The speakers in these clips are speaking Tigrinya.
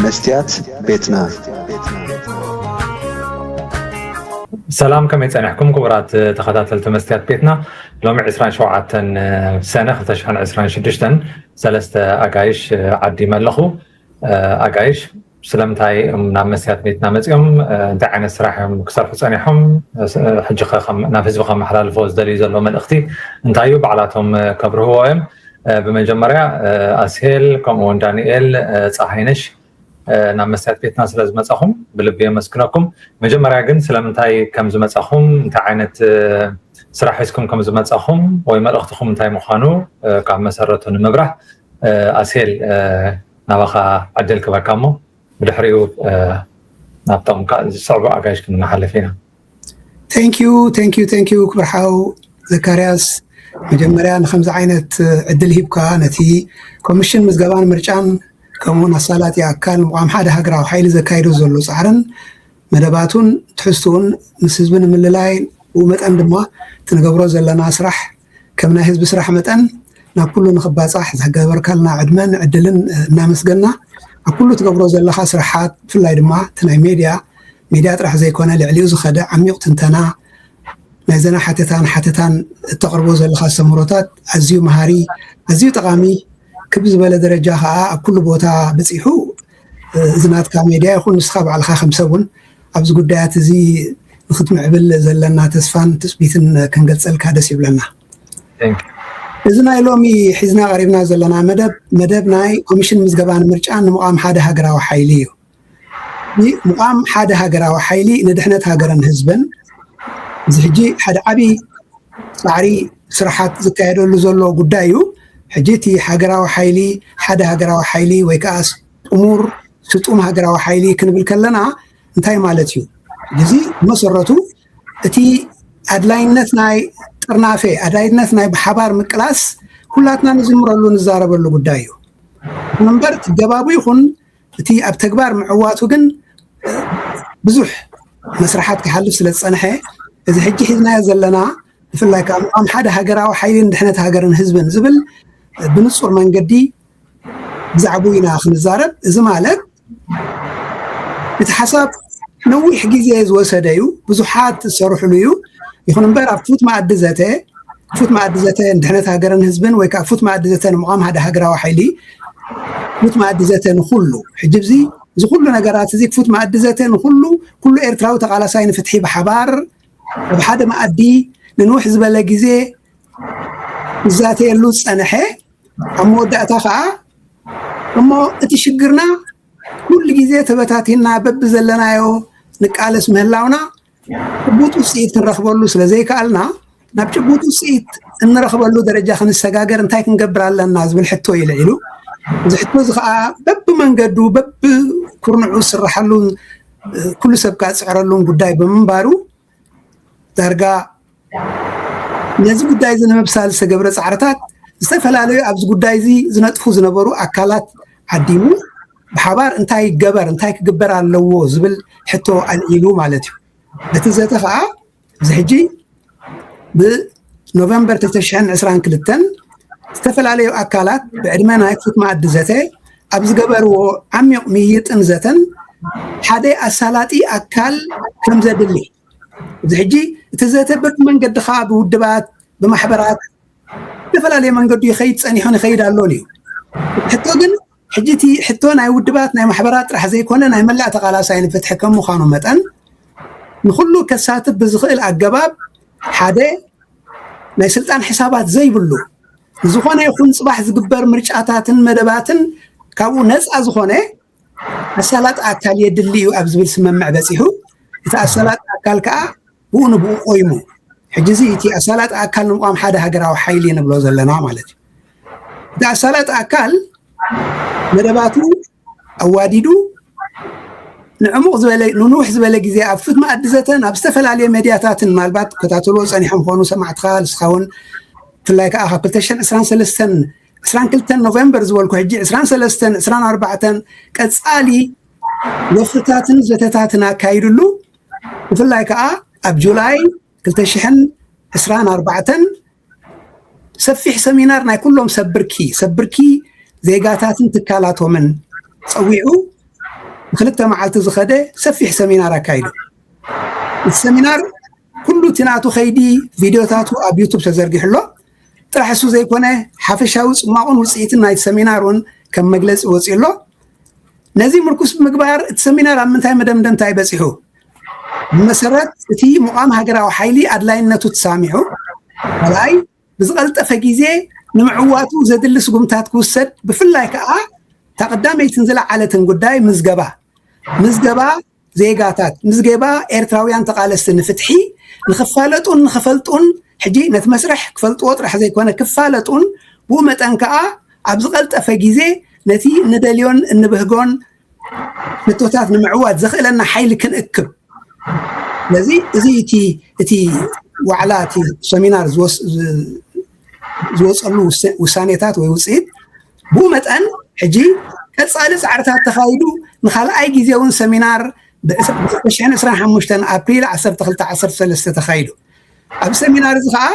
መስትያት ቤትና። ሰላም፣ ከመይ ጸኒሕኩም ክቡራት ተኸታተልቲ መስትያት ቤትና? ሎሚ ዕስራን ሸውዓተን ሰነ ክልተ ሽሕን ዕስራን ሽዱሽተን ሰለስተ ኣጋይሽ ዓዲመ ኣለኹ። ኣጋይሽ ስለምንታይ እዮም ናብ መስትያት ቤትና መጺኦም? እንታይ ዓይነት ስራሕ እዮም ክሰርሑ ጸኒሖም? ሕጂ ኸ ከም-፣ ናብ ህዝቢ ከመሓላልፎ ዝደልዩ ዘሎ መልእኽቲ እንታይ እዩ? ባዕላቶም ከብርህዎ እዮም። ብመጀመርያ ኣስሄል ከምኡ እውን ዳንኤል ጸሃይነሽ ናብ መስትያት ቤትና ስለ ዝመጻኹም ብልቢ የመስግነኩም። መጀመርያ ግን ስለምንታይ ከም ዝመጻኹም፣ እንታይ ዓይነት ስራሕ ሒዝኩም ከም ዝመጻኹም ወይ መልእኽትኹም እንታይ ምዃኑ ካብ መሰረቱ ንምብራህ ኣስሄል ናባኻ ዕድል ክበካ እሞ ብድሕሪኡ ናብቶም ዝስዕቡ ኣጋይሽ ክንሓልፍ ኢና። Thank you, thank you, thank you ክብር ሓው ዘካርያስ፣ መጀመርያ ንከምዚ ዓይነት ዕድል ሂብካ ነቲ ኮሚሽን ምዝገባን ምርጫን ከምኡውን ኣሳላጢ ኣካል ምቋም ሓደ ሃገራዊ ሓይሊ ዘካይዶ ዘሎ ጻዕርን መደባቱን ትሕዝትኡን ምስ ህዝቢ ንምልላይ፣ ብኡ መጠን ድማ እቲ ንገብሮ ዘለና ስራሕ ከም ናይ ህዝቢ ስራሕ መጠን ናብ ኩሉ ንኽባጻሕ ዝገበርካልና ዕድመን ዕድልን እናመስገና፣ ኣብ ኩሉ ትገብሮ ዘለኻ ስራሓት ብፍላይ ድማ እቲ ናይ ሜድያ ሜድያ ጥራሕ ዘይኮነ ልዕሊኡ ዝኸደ ዓሚቕ ትንተና ናይዘና ሓተታን ሓተታን እተቕርቦ ዘለኻ ኣስተምህሮታት ኣዝዩ መሃሪ ኣዝዩ ጠቓሚ ክብ ዝበለ ደረጃ ከዓ ኣብ ኩሉ ቦታ በፂሑ እዚ ናትካ ሜድያ ይኹን ንስኻ ባዕልኻ ከም ሰብ እውን ኣብዚ ጉዳያት እዚ ንክትምዕብል ዘለና ተስፋን ትፅቢትን ክንገልፀልካ ደስ ይብለና። እዚ ናይ ሎሚ ሒዝና ቀሪብና ዘለና መደብ መደብ ናይ ኮሚሽን ምዝገባን ምርጫን ንምቋም ሓደ ሃገራዊ ሓይሊ እዩ። ምቋም ሓደ ሃገራዊ ሓይሊ ንድሕነት ሃገርን ህዝብን እዚ ሕጂ ሓደ ዓብዪ ፃዕሪ ስራሓት ዝካየደሉ ዘሎ ጉዳይ እዩ። ሕጂ እቲ ሃገራዊ ሓይሊ ሓደ ሃገራዊ ሓይሊ ወይ ከዓ ጥሙር ስጡም ሃገራዊ ሓይሊ ክንብል ከለና እንታይ ማለት እዩ? እዚ መሰረቱ እቲ ኣድላይነት ናይ ጥርናፈ ኣድላይነት ናይ ብሓባር ምቅላስ ኩላትና ንዝምረሉ ንዛረበሉ ጉዳይ እዩ። ይኹን እምበር እቲ ገባቡ ይኹን እቲ ኣብ ተግባር ምዕዋቱ ግን ብዙሕ መስርሓት ክሓልፍ ስለ ዝፀንሐ እዚ ሕጂ ሒዝናዮ ዘለና ብፍላይ ከዓ ምቋም ሓደ ሃገራዊ ሓይሊ ንድሕነት ሃገርን ህዝብን ዝብል ብንፁር መንገዲ ብዛዕባኡ ኢና ክንዛረብ። እዚ ማለት እቲ ሓሳብ ነዊሕ ግዜ ዝወሰደ እዩ፣ ብዙሓት ዝሰርሕሉ እዩ። ይኹን እምበር ኣብ ክፉት መኣዲ ዘተ ክፉት መኣዲ ዘተ ንድሕነት ሃገርን ህዝብን ወይ ከዓ ክፉት መኣዲ ዘተ ንምቋም ሓደ ሃገራዊ ሓይሊ ክፉት መኣዲ ዘተ ንኩሉ ሕጂ እዚ እዚ ኩሉ ነገራት እዚ ክፉት መኣዲ ዘተ ንኩሉ ኩሉ ኤርትራዊ ተቃላሳይ ንፍትሒ ብሓባር ኣብ ሓደ መኣዲ ንንውሕ ዝበለ ግዜ ዝዛተየሉ ዝፀንሐ ኣብ መወዳእታ ከዓ እሞ እቲ ሽግርና ኩሉ ግዜ ተበታቲና በብዘለናዮ ንቃለስ ምህላውና ጭቡጥ ውፅኢት ክንረኽበሉ ስለ ዘይከኣልና ናብ ጭቡጥ ውፅኢት እንረኽበሉ ደረጃ ክንሰጋገር እንታይ ክንገብር ኣለና ዝብል ሕቶ እዩ ልዒሉ። እዚ ሕቶ እዚ ከዓ በብመንገዱ በብኩርንዑ ዝስርሓሉን ኩሉ ሰብ ከዓ ዝፅዕረሉን ጉዳይ ብምንባሩ ዳርጋ ነዚ ጉዳይ እዚ ንምብሳል ዝተገብረ ፃዕርታት ዝተፈላለዩ ኣብዚ ጉዳይ እዚ ዝነጥፉ ዝነበሩ ኣካላት ዓዲሙ ብሓባር እንታይ ይገበር እንታይ ክግበር ኣለዎ ዝብል ሕቶ ኣልዒሉ ማለት እዩ። እቲ ዘተ ከዓ እዚ ሕጂ ብኖቨምበር ክልተ ሽሕን ዕስራን ክልተን ዝተፈላለዩ ኣካላት ብዕድመ ናይ ክፉት መኣዲ ዘተ ኣብ ዝገበርዎ ዓሚቕ ምይይጥን ዘተን ሓደ ኣሳላጢ ኣካል ከም ዘድሊ እዚ ሕጂ እቲ ዘተ በብመንገዲ ከዓ ብውድባት ብማሕበራት ዝተፈላለየ መንገዱ ይኸይድ ፀኒሑን ይኸይድ ኣሎን እዩ። ሕቶ ግን ሕጂ እቲ ሕቶ ናይ ውድባት ናይ ማሕበራት ጥራሕ ዘይኮነ ናይ መላእ ተቃላሳይ ንፍትሒ ከም ምዃኑ መጠን ንኩሉ ከሳትፍ ብዝኽእል ኣገባብ ሓደ ናይ ስልጣን ሕሳባት ዘይብሉ ንዝኾነ ይኹን ፅባሕ ዝግበር ምርጫታትን መደባትን ካብኡ ነፃ ዝኾነ ኣሳላጢ ኣካል የድሊ እዩ ኣብ ዝብል ስምምዕ በፂሑ እቲ ኣሳላጢ ኣካል ከዓ ብኡ ንብኡ ቆይሙ ሕጂ እዚ እቲ ኣሳላጢ ኣካል ንምቋም ሓደ ሃገራዊ ሓይሊ ንብሎ ዘለና ማለት እዩ። እቲ ኣሳላጢ ኣካል መደባቱ ኣዋዲዱ ንዕሙቕ ዝበለ ንንውሕ ዝበለ ግዜ ኣብ ፉት መኣዲ ዘተን ኣብ ዝተፈላለየ መድያታትን ምናልባት ክከታተልዎ ፀኒሖም ክኾኑ ሰማዕትኻ ንስኻ እውን ብፍላይ ከዓ ካብ ክልተ ሽሕን ዕስራን ሰለስተን ዕስራን ክልተን ኖቨምበር ዝበልኩ ሕጂ ዕስራን ሰለስተን ዕስራን ኣርባዕተን ቀፃሊ ወፍርታትን ዘተታትን ኣካይድሉ ብፍላይ ከዓ ኣብ ጁላይ ክልተ ሽሕን ዕስራን ኣርባዕተን ሰፊሕ ሰሚናር ናይ ኩሎም ሰብ ብርኪ ሰብ ብርኪ ዜጋታትን ትካላቶምን ፀዊዑ ክልተ መዓልቲ ዝኸደ ሰፊሕ ሰሚናር ኣካይዱ። እቲ ሰሚናር ኩሉ እቲ ናቱ ከይዲ ቪድዮታቱ ኣብ ዩቱብ ተዘርጊሑ ኣሎ። ጥራሕ እሱ ዘይኮነ ሓፈሻዊ ጽማቑን ውጽኢትን ናይቲ ሰሚናር እውን ከም መግለጺ ወጺኡ ኣሎ። ነዚ ምርኩስ ብምግባር እቲ ሰሚናር ኣብ ምንታይ መደምደምታ ይበጺሑ? ብመሰረት እቲ ምቋም ሃገራዊ ሓይሊ ኣድላይነቱ ተሳሚዑ፣ ካልኣይ ብዝቐልጠፈ ግዜ ንምዕዋቱ ዘድሊ ስጉምታት ክውሰድ፣ ብፍላይ ከኣ እታ ቀዳመይትን ዝለዓለትን ጉዳይ ምዝገባ ምዝገባ ዜጋታት ምዝገባ ኤርትራውያን ተቓለስቲ ንፍትሒ ንኽፋለጡን ንኽፈልጡን ሕጂ ነቲ መስርሕ ክፈልጥዎ ጥራሕ ዘይኮነ ክፋለጡን ብኡ መጠን ከኣ ኣብ ዝቐልጠፈ ግዜ ነቲ እንደልዮን እንብህጎን ሕቶታት ንምዕዋት ዘኽእለና ሓይሊ ክንእክብ። ስለዚ እዚ እቲ እቲ ዋዕላ እቲ ሰሚናር ዝወስ- ዝ- ዝወፀሉ ውሳኔታት ወይ ውፅኢት ብኡ መጠን ሕጂ ቀፃሊ ፃዕርታት ተኻይዱ ንካልኣይ ግዜ እውን ሰሚናር ብ2025 ኣፕሪል 12 13 ተኻይዱ። ኣብ ሰሚናር እዚ ከዓ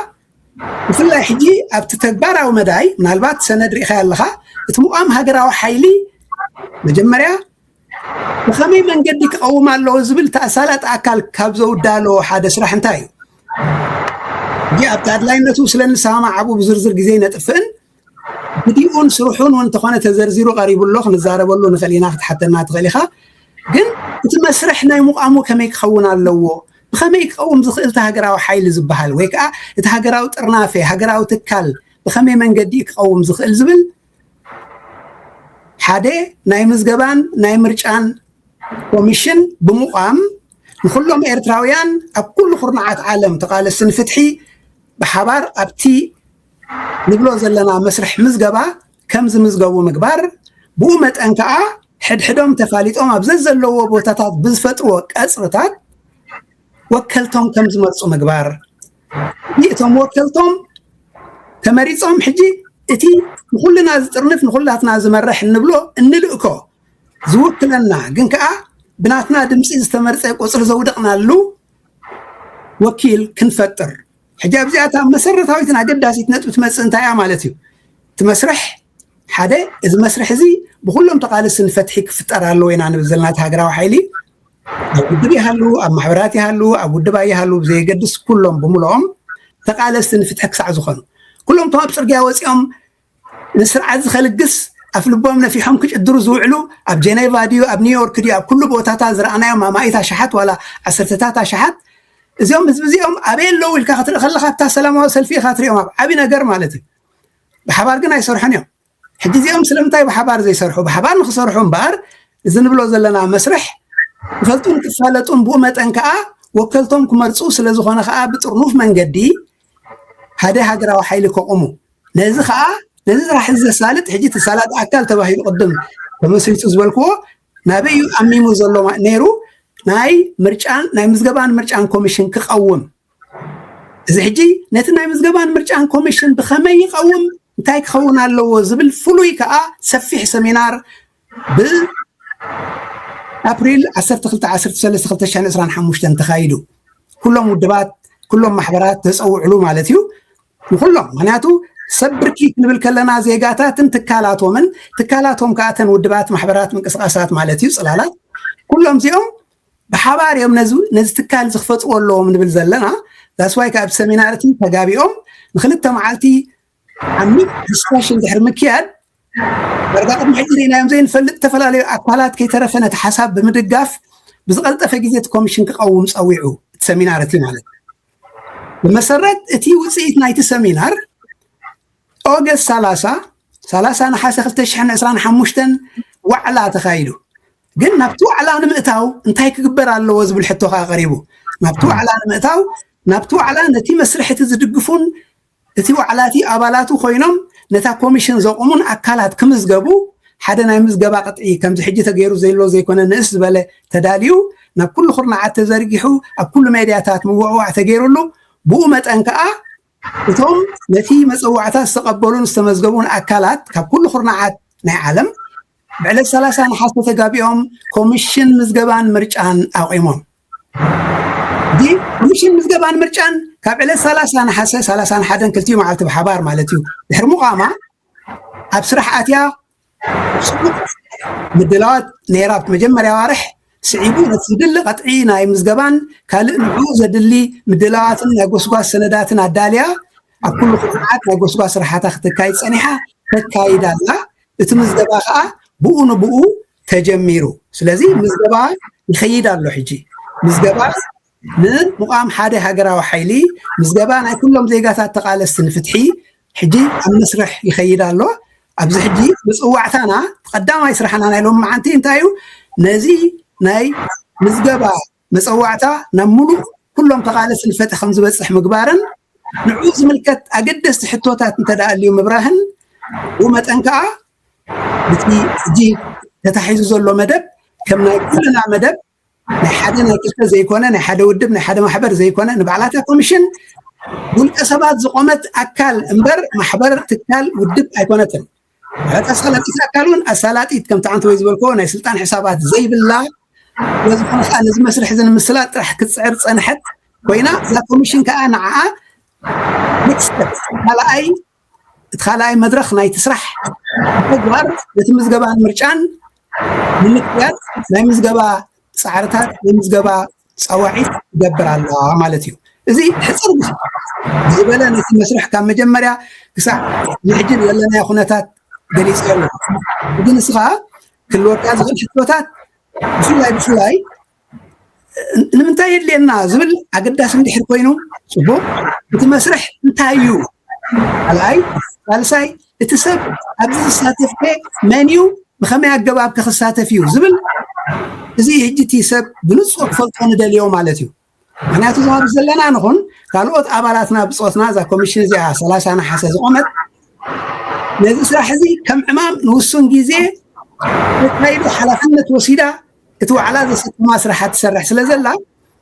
ብፍላይ ሕጂ ኣብቲ ተግባራዊ መዳይ ምናልባት ሰነድ ርኢኻ ኣለኻ። እቲ ምቋም ሃገራዊ ሓይሊ መጀመርያ ብኸመይ መንገዲ ክቐውም ኣለዎ ዝብል ተኣሳላጢ ኣካል ካብ ዘውዳሎ ሓደ ስራሕ እንታይ እዩ? ሕጂ ኣብቲ ኣድላይነቱ ስለ እንሰማማዕ ኣብኡ ብዝርዝር ግዜ ነጥፍእን ብዲኡን ስርሑን እውን እንተኾነ ተዘርዚሩ ቀሪቡ ኣሎ፣ ክንዛረበሉ ንኽእል ኢና፣ ክትሓተና ትኽእል ኢኻ። ግን እቲ መስርሕ ናይ ምቋሙ ከመይ ክኸውን ኣለዎ? ብኸመይ ክቐውም ዝኽእል እቲ ሃገራዊ ሓይሊ ዝበሃል ወይ ከዓ እቲ ሃገራዊ ጥርናፈ፣ ሃገራዊ ትካል ብኸመይ መንገዲ እዩ ክቐውም ዝኽእል ዝብል ሓደ ናይ ምዝገባን ናይ ምርጫን ኮሚሽን ብምቋም ንኩሎም ኤርትራውያን ኣብ ኩሉ ኩርናዓት ዓለም ተቓለስቲ ንፍትሒ ብሓባር ኣብቲ ንብሎ ዘለና መስርሕ ምዝገባ ከም ዝምዝገቡ ምግባር፣ ብኡ መጠን ከኣ ሕድሕዶም ተፋሊጦም ኣብ ዘዘለዎ ቦታታት ብዝፈጥርዎ ቀጽርታት ወከልቶም ከም ዝመርጹ ምግባር። እቶም ወከልቶም ተመሪጾም ሕጂ እቲ ንኹልና ዝጥርንፍ ንኹላትና ዝመርሕ እንብሎ እንልእኮ ዝውክለና ግን ከኣ ብናትና ድምፂ ዝተመርፀ ቁፅሪ ዘውደቕናሉ ወኪል ክንፈጥር። ሕጂ ኣብዚኣ እታ መሰረታዊትን ኣገዳሲት ነጥቢ ትመፅእ እንታይ እያ ማለት እዩ? እቲ መስርሕ ሓደ፣ እዚ መስርሕ እዚ ብኩሎም ተቓለስቲ ንፈትሒ ክፍጠር ኣለዎ ኢና ንብል ዘለና። እቲ ሃገራዊ ሓይሊ ኣብ ውድብ ይሃሉ፣ ኣብ ማሕበራት ይሃሉ፣ ኣብ ውድብ ኣይሃሉ ብዘየገድስ ኩሎም ብምልኦም ተቓለስቲ ንፍትሒ ክሳዕ ዝኾኑ ኩሎም እቶም ኣብ ፅርግያ ወፂኦም ንስርዓት ዝኸልግስ ኣፍ ልቦም ነፊሖም ክጭድሩ ዝውዕሉ ኣብ ጀኔቫ ድዩ ኣብ ኒውዮርክ ድዩ ኣብ ኩሉ ቦታታት ዝረኣናዮም ኣማኢት ኣሽሓት ዋላ ዓሰርተታት ኣሽሓት እዚኦም ህዝቢ እዚኦም ኣበይ ኣለዉ ኢልካ ክትርኢ ከለካ ኣብታ ሰላማዊ ሰልፊ ኢካ ትሪኦም ኣብ ዓብዪ ነገር ማለት እዩ። ብሓባር ግን ኣይሰርሑን እዮም። ሕጂ እዚኦም ስለምንታይ ብሓባር ዘይሰርሑ? ብሓባር ንክሰርሑ እምበኣር እዚ ንብሎ ዘለና መስርሕ ክፈልጡን ክፋለጡን ብኡ መጠን ከዓ ወከልቶም ክመርፁ ስለዝኾነ ከዓ ብጥርኑፍ መንገዲ ሓደ ሃገራዊ ሓይሊ ከቑሙ ነዚ ከዓ ነዚ ስራሕ እዚ ዘሳልጥ ሕጂ ተሳላጢ ኣካል ተባሂሉ ቅድም ተመስሪቱ ዝበልክዎ ናበይ እዩ ኣሚሙ ዘሎ ነይሩ ናይ ምርጫን ናይ ምዝገባን ምርጫን ኮሚሽን ክቐውም እዚ ሕጂ ነቲ ናይ ምዝገባን ምርጫን ኮሚሽን ብኸመይ ይቐውም እንታይ ክኸውን ኣለዎ ዝብል ፍሉይ ከዓ ሰፊሕ ሰሚናር ብ ኣፕሪል 12 13 2025 ተኻይዱ ኩሎም ውድባት ኩሎም ማሕበራት ተፀውዕሉ ማለት እዩ ንኩሎም ምክንያቱ ሰብ ብርኪ ክንብል ከለና ዜጋታትን ትካላቶምን ትካላቶም ከኣተን ውድባት ማሕበራት ምንቅስቃሳት ማለት እዩ ፅላላት ኩሎም እዚኦም ብሓባር እዮም ነዚ ትካል ዝክፈፅዎ ኣለዎም ንብል ዘለና ዛስዋይ ካብ ሰሚናርቲ ተጋቢኦም ንክልተ መዓልቲ ዓሚቕ ዲስካሽን ድሕሪ ምክያድ ዳርጋ ቅድሚ ሕጂ ርኢናዮም ዘይንፈልጥ ዝተፈላለዩ ኣካላት ከይተረፈ ነቲ ሓሳብ ብምድጋፍ ብዝቐልጠፈ ግዜ እቲ ኮሚሽን ክቐውም ፀዊዑ እቲ ሰሚናር እቲ ማለት ብመሰረት እቲ ውፅኢት ናይቲ ሰሚናር ኦገስት 30 30 ነሓሰ 2025 ዋዕላ ተኻይዱ ግን ናብቲ ዋዕላ ንምእታው እንታይ ክግበር ኣለዎ ዝብል ሕቶ ከዓ ቀሪቡ ናብቲ ዋዕላ ንምእታው ናብቲ ዋዕላ ነቲ መስርሕ እቲ ዝድግፉን እቲ ዋዕላ እቲ ኣባላቱ ኮይኖም ነታ ኮሚሽን ዘቑሙን ኣካላት ክምዝገቡ ሓደ ናይ ምዝገባ ቅጥዒ ከምዚ ሕጂ ተገይሩ ዘሎ ዘይኮነ ንእስ ዝበለ ተዳልዩ ናብ ኩሉ ኩርናዓት ተዘርጊሑ ኣብ ኩሉ ሜድያታት ምውዕዋዕ ተገይሩሉ ብኡ መጠን ከዓ እቶም ነቲ መፀዋዕታ ዝተቐበሉን ዝተመዝገቡን ኣካላት ካብ ኩሉ ኩርናዓት ናይ ዓለም ብዕለት 30 ነሓሰ ተጋቢኦም ኮሚሽን ምዝገባን ምርጫን ኣቑሞም። እዚ ኮሚሽን ምዝገባን ምርጫን ካብ ዕለት 30 ነሓሰ 31 ክልቲኡ መዓልቲ ብሓባር ማለት እዩ ድሕሪ ምቋማ ኣብ ስራሕ ኣትያ ምድላዋት ነይራ። ኣብቲ መጀመርያ ኣዋርሕ ስዒቡ ነቲ ዝድሊ ቀጥዒ ናይ ምዝገባን ካልእ ንዕኡ ዘድሊ ምድላዋትን ናይ ጎስጓስ ሰነዳትን ኣዳልያ ኣብ ኩሉ ኩርዓት ናይ ጎስጓስ ስራሓታ ክትካይድ ጸኒሓ፣ ተካይድ ኣላ። እቲ ምዝገባ ከዓ ብኡ ንብኡ ተጀሚሩ። ስለዚ ምዝገባ ይኸይድ ኣሎ። ሕጂ ምዝገባ ንምቋም ሓደ ሃገራዊ ሓይሊ፣ ምዝገባ ናይ ኩሎም ዜጋታት ተቓለስቲ ንፍትሒ ሕጂ ኣብ መስርሕ ይኸይድ ኣሎ። ኣብዚ ሕጂ መፀዋዕታና፣ ቀዳማይ ስራሕና ናይ ሎም መዓንቲ እንታይ እዩ? ነዚ ናይ ምዝገባ መፀዋዕታ ናብ ሙሉእ ኩሎም ተቓለስቲ ንፍትሒ ከም ዝበፅሕ ምግባርን ንዑ ዝምልከት ኣገደስቲ ሕቶታት እንተደኣ ኣልዩ ምብራህን፣ ብኡ መጠን ከዓ እቲ ሕጂ ተታሒዙ ዘሎ መደብ ከም ናይ ኩልና መደብ ናይ ሓደ ናይ ክልተ ዘይኮነ፣ ናይ ሓደ ውድብ ናይ ሓደ ማሕበር ዘይኮነ፣ ንባዕላታ ኮሚሽን ውልቀ ሰባት ዝቆመት ኣካል እምበር ማሕበር፣ ትካል፣ ውድብ ኣይኮነትን። ማለት ኣሳላጢት ኣካል እውን ኣሳላጢት ከምቲ ዓንተ ወይ ዝበልኮ ናይ ስልጣን ሕሳባት ዘይብላ፣ ስለዝኾነ ከዓ ነዚ መስርሕ እዚ ንምስላጥ ጥራሕ ክትፅዕር ፀንሐት ኮይና፣ እዛ ኮሚሽን ከዓ ንዓኣ ኔክስት ካልኣይ እቲ ካልኣይ መድረኽ ናይቲ ስራሕ ተግባር ነቲ ምዝገባን ምርጫን ንምክያድ ናይ ምዝገባ ፃዕርታት ናይ ምዝገባ ፃዋዒት ትገብር ኣላ ማለት እዩ። እዚ ሕፅር ዝበለ ነቲ መስርሕ ካብ መጀመርያ ክሳዕ ንሕጂ ዘለናዮ ኩነታት ገሊፀ ኣሎ። ግን ንስኻ ክልወካ ዝኽእል ሕቶታት ብፍላይ ብፍላይ ንምንታይ የድልየና ዝብል ኣገዳሲ እንድሕር ኮይኑ ፅቡቅ፣ እቲ መስርሕ እንታይ እዩ? ካልኣይ፣ ሳልሳይ፣ እቲ ሰብ ኣብዚ ዝሳተፍ ከ መን እዩ? ብኸመይ ኣገባብ ከ ክሳተፍ እዩ ዝብል፣ እዚ ሕጂ እቲ ሰብ ብንፁር ክፈልጦ ንደልዮ ማለት እዩ። ምክንያቱ እዞም ኣብዚ ዘለና ንኹን ካልኦት ኣባላትና ብፆትና እዛ ኮሚሽን እዚኣ ሰላሳ ነሓሰ ዝቆመት ነዚ ስራሕ እዚ ከም ዕማም ንውሱን ግዜ ተካይዶ ሓላፍነት ወሲዳ እቲ ዋዕላ ዘሰከማ ስራሓት ትሰርሕ ስለ ዘላ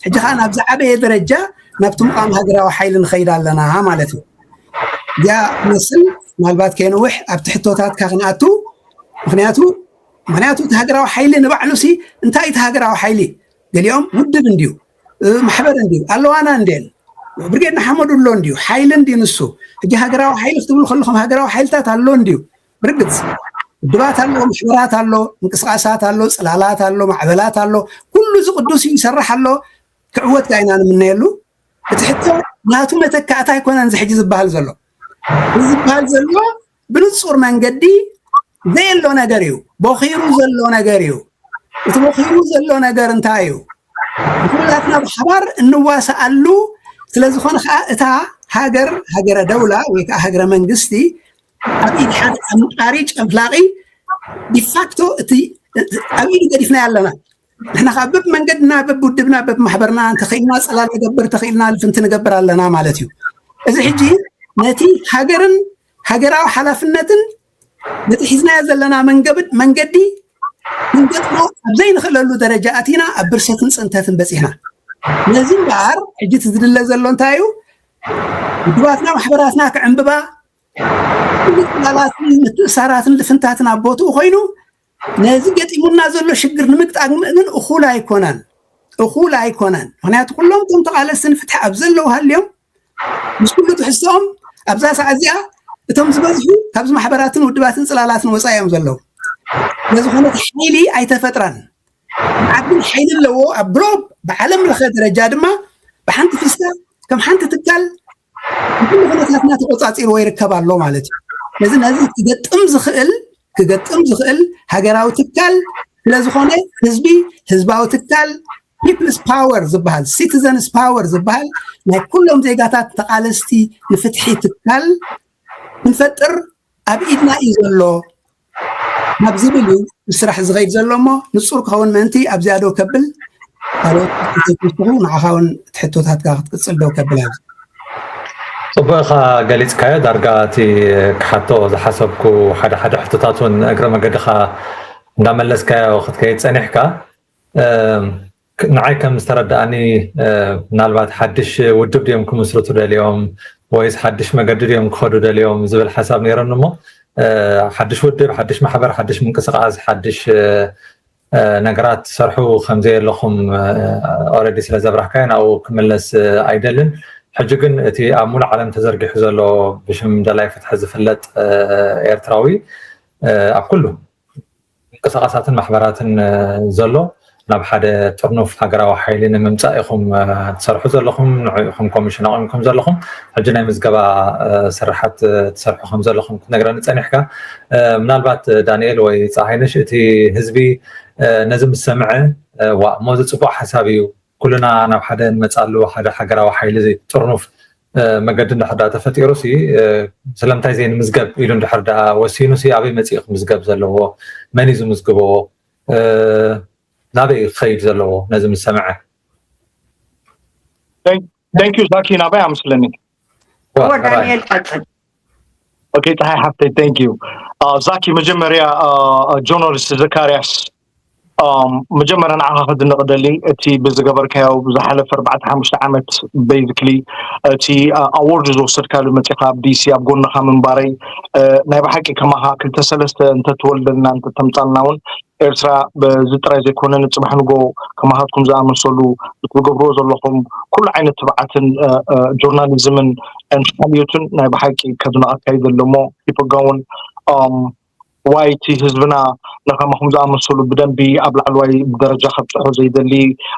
ሕጂ ከዓ ናብ ዝዓበየ ደረጃ ናብቲ ምቋም ሃገራዊ ሓይሊ ንኸይድ ኣለና ማለት እዩ። እዚኣ ትመስል። ምናልባት ከየንውሕ ኣብቲ ሕቶታትካ ክንኣቱ። ምክንያቱ ምክንያቱ እቲ ሃገራዊ ሓይሊ ንባዕሉ ሲ እንታይ እቲ ሃገራዊ ሓይሊ? ገሊኦም ውድብ እንድዩ፣ ማሕበር እንድዩ፣ ኣለዋና እንድየን፣ ብርጌድ ንሓመዱ ኣሎ እንድዩ፣ ሓይሊ እንድዩ ንሱ። ሕጂ ሃገራዊ ሓይሊ ክትብሉ ከለኹም ሃገራዊ ሓይልታት ኣሎ እንድዩ። ብርግፅ ውድባት ኣሎ፣ ማሕበራት ኣሎ፣ ምንቅስቃሳት ኣሎ፣ ፅላላት ኣሎ፣ ማዕበላት ኣሎ። ኩሉ እዚ ቅዱስ እዩ ይሰርሕ ኣሎ። ክዕወት ጋይና ንምነየሉ። እቲ ሕቶ ናቱ መተካእታ ኣይኮነን እዚ ሕጂ ዝበሃል ዘሎ። እዚ ዝበሃል ዘሎ ብንፁር መንገዲ ዘየሎ ነገር እዩ። ቦኺሩ ዘሎ ነገር እዩ። እቲ ቦኺሩ ዘሎ ነገር እንታይ እዩ? ንኩላትና ብሓባር እንዋሰኣሉ ስለ ዝኾነ ከዓ እታ ሃገር፣ ሃገረ ደውላ ወይ ከዓ ሃገረ መንግስቲ ኣብ ኢድ ሓደ ኣምጣሪ ጨፍላቂ ዲፋክቶ እቲ ኣብ ኢዱ ገዲፍና ኣለና። ንሕና ከዓ በብ መንገድና፣ በብ ውድብና፣ በብ ማሕበርና እንተኽኢልና ፅላል ንገብር፣ እንተኽኢልና ልፍንቲ ንገብር ኣለና ማለት እዩ። እዚ ሕጂ ነቲ ሃገርን ሃገራዊ ሓላፍነትን ነቲ ሒዝናዮ ዘለና መንገዲ ክንገጥሞ ኣብ ዘይንኽእለሉ ደረጃ ኣቲና ኣብ ብርሰትን ፅንተትን በፂሕና። ነዚ እምበኣር ሕጂ እቲ ዝድለ ዘሎ እንታይ እዩ? ውድባትና ማሕበራትና ክዕምብባ፣ ኩሉ ፅላላትን ምትእሳራትን ልፍንታትን ኣብ ቦትኡ ኮይኑ ነዚ ገጢሙና ዘሎ ሽግር ንምግጣም ግን እኹል ኣይኮነን፣ እኹል ኣይኮነን። ምክንያቱ ኩሎም እቶም ተቓለስቲ ንፍትሒ ኣብ ዘለዉ ሃልዮም ምስ ኩሉ ትሕዝቶኦም ኣብዛ ሰዓት እዚኣ እቶም ዝበዝሑ ካብዚ ማሕበራትን ውድባትን ፅላላትን ወፃኢ እዮም ዘለዉ። ስለዝኾነ እቲ ሓይሊ ኣይተፈጥረን። ዓብን ሓይሊ ኣለዎ ኣብ ግሎብ ብዓለም ለኸ ደረጃ ድማ ብሓንቲ ፊስታ ከም ሓንቲ ትካል ንኩሉ ኩነታትና ተቆፃፂርዎ ይርከብ ኣሎ ማለት እዩ። ስለዚ ነዚ ክገጥም ዝኽእል ክገጥም ዝኽእል ሃገራዊ ትካል ስለዝኾነ ህዝቢ ህዝባዊ ትካል people's power ዝበሃል citizens power ዝበሃል ናይ ኩሎም ዜጋታት ተቓለስቲ ንፍትሒ ትካል ክንፈጥር ኣብ ኢድና እዩ ዘሎ ናብ ዝብል እዩ ስራሕ ዝኸይድ ዘሎ እሞ ንፁር ክኸውን ምእንቲ ኣብዚኣ ደው ከብል ካልኦት ተተኩስኩ ንዓኻ እውን እቲ ሕቶታትካ ክትቅፅል ደው ከብል ኣብዚ ፅቡቅ ኢኻ ገሊፅካዮ። ዳርጋ እቲ ክሓቶ ዝሓሰብኩ ሓደ ሓደ ሕቶታት እውን እግረ መገድኻ እንዳመለስካዮ ክትከይድ ፀኒሕካ። ንዓይ ከም ዝተረዳእኒ ምናልባት ሓድሽ ውድብ ድዮም ክምስርቱ ደልዮም ወይስ ሓድሽ መገዲ ድዮም ክኸዱ ደልዮም ዝብል ሓሳብ ነይረኒ እሞ ሓድሽ ውድብ፣ ሓድሽ ማሕበር፣ ሓድሽ ምንቅስቃስ፣ ሓድሽ ነገራት ትሰርሑ ከምዘየለኹም ኦረዲ ስለ ዘብራህካዮ ናብኡ ክምለስ ኣይደልን። ሕጂ ግን እቲ ኣብ ሙሉእ ዓለም ተዘርጊሑ ዘሎ ብሽም ደላይ ፍትሒ ዝፍለጥ ኤርትራዊ ኣብ ኩሉ ምንቅስቃሳትን ማሕበራትን ዘሎ ናብ ሓደ ጥርኑፍ ሃገራዊ ሓይሊ ንምምፃእ ኢኹም ትሰርሑ ዘለኹም፣ ንዑ ኢኹም ኮሚሽን ኣቑምኩም ዘለኹም። ሕጂ ናይ ምዝገባ ስርሓት ትሰርሑ ከም ዘለኹም ክትነግረኒ ፀኒሕካ። ምናልባት ዳንኤል ወይ ፀሃይነሽ፣ እቲ ህዝቢ ነዚ ምስ ሰምዐ፣ ዋ እሞ እዚ ፅቡቅ ሓሳብ እዩ፣ ኩልና ናብ ሓደ ንመፅኣሉ ሓደ ሃገራዊ ሓይሊ ጥርኑፍ መገዲ እንድሕር ዳ ተፈጢሩ ሲ ስለምንታይ ዘይንምዝገብ ኢሉ እንድሕር ዳ ወሲኑ ሲ ኣበይ መፂኡ ክምዝገብ ዘለዎ፣ መን እዩ ዝምዝግቦ፣ ናበይ ክኸይድ ዘለዎ ነዚ ምስ ሰምዐ? Thank you ዛኪ፣ ናበይ ኣመስለኒ። እወ ዳንኤል ቀፅል። ኦኬ ፀሓይ ሓፍተይ፣ thank you ዛኪ። መጀመርያ ጆርናሊስት ዘካርያስ፣ መጀመርያ ንዓኻ ክድንቕ ደሊ እቲ ብዝገበርካዮ ብዝሓለፈ ኣርባዕተ ሓሙሽተ ዓመት basically እቲ ኣዎርድ ዝወሰድካሉ መፂኻ ኣብ ዲሲ ኣብ ጎንኻ ምንባረይ ናይ ብሓቂ ከማኻ ክልተ ሰለስተ እንተትወልደልና እንተተምፃልና እውን ኤርትራ በዚ ጥራይ ዘይኮነ ንፅባሕ ንጎ ከማኻትኩም ዝኣመሰሉ ብትገብርዎ ዘለኹም ኩሉ ዓይነት ትብዓትን ጆርናሊዝምን ሓልዮትን ናይ ብሓቂ ከድንቐካ ይደሊ እሞ keep going። ዋይ እቲ ህዝብና ንከማኹም ዝኣመሰሉ ብደንቢ ኣብ ላዕለዋይ ደረጃ ከብፅሖ ዘይደሊ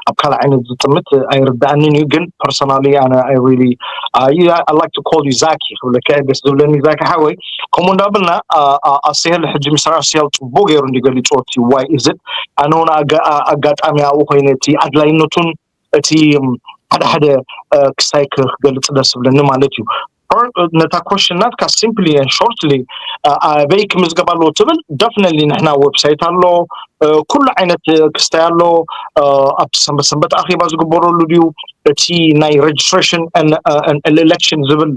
ኣብ ካልእ ዓይነት ዝጥምት ኣይርዳእንን እዩ። ግን personally ኣነ I really I like to call you ዛኪ ክብለካ እየ ደስ ዝብለኒ ዛኪ ሓወይ። ከምኡ እንዳበልና ኣስሄል ሕጂ ሚስተር ኣስሄል ፅቡቅ ገይሩ እንዲ ገሊፅዎ እቲ why is it ኣነ እውን ኣጋጣሚ ኣብኡ ኮይነ እቲ ኣድላይነቱን እቲ ሓደ ሓደ ክስታይ ክገልፅ ደስ ዝብለኒ ማለት እዩ። ነታ question ናትካ simply and shortly ኣበይ ክምዝገብ ኣለዎ ትብል definitely ንሕና website ኣሎ፣ ኩሉ ዓይነት ክስታይ ኣሎ። ኣብቲ ሰንበት ሰንበት ኣኼባ ዝግበረሉ ድዩ እቲ ናይ registration and election ዝብል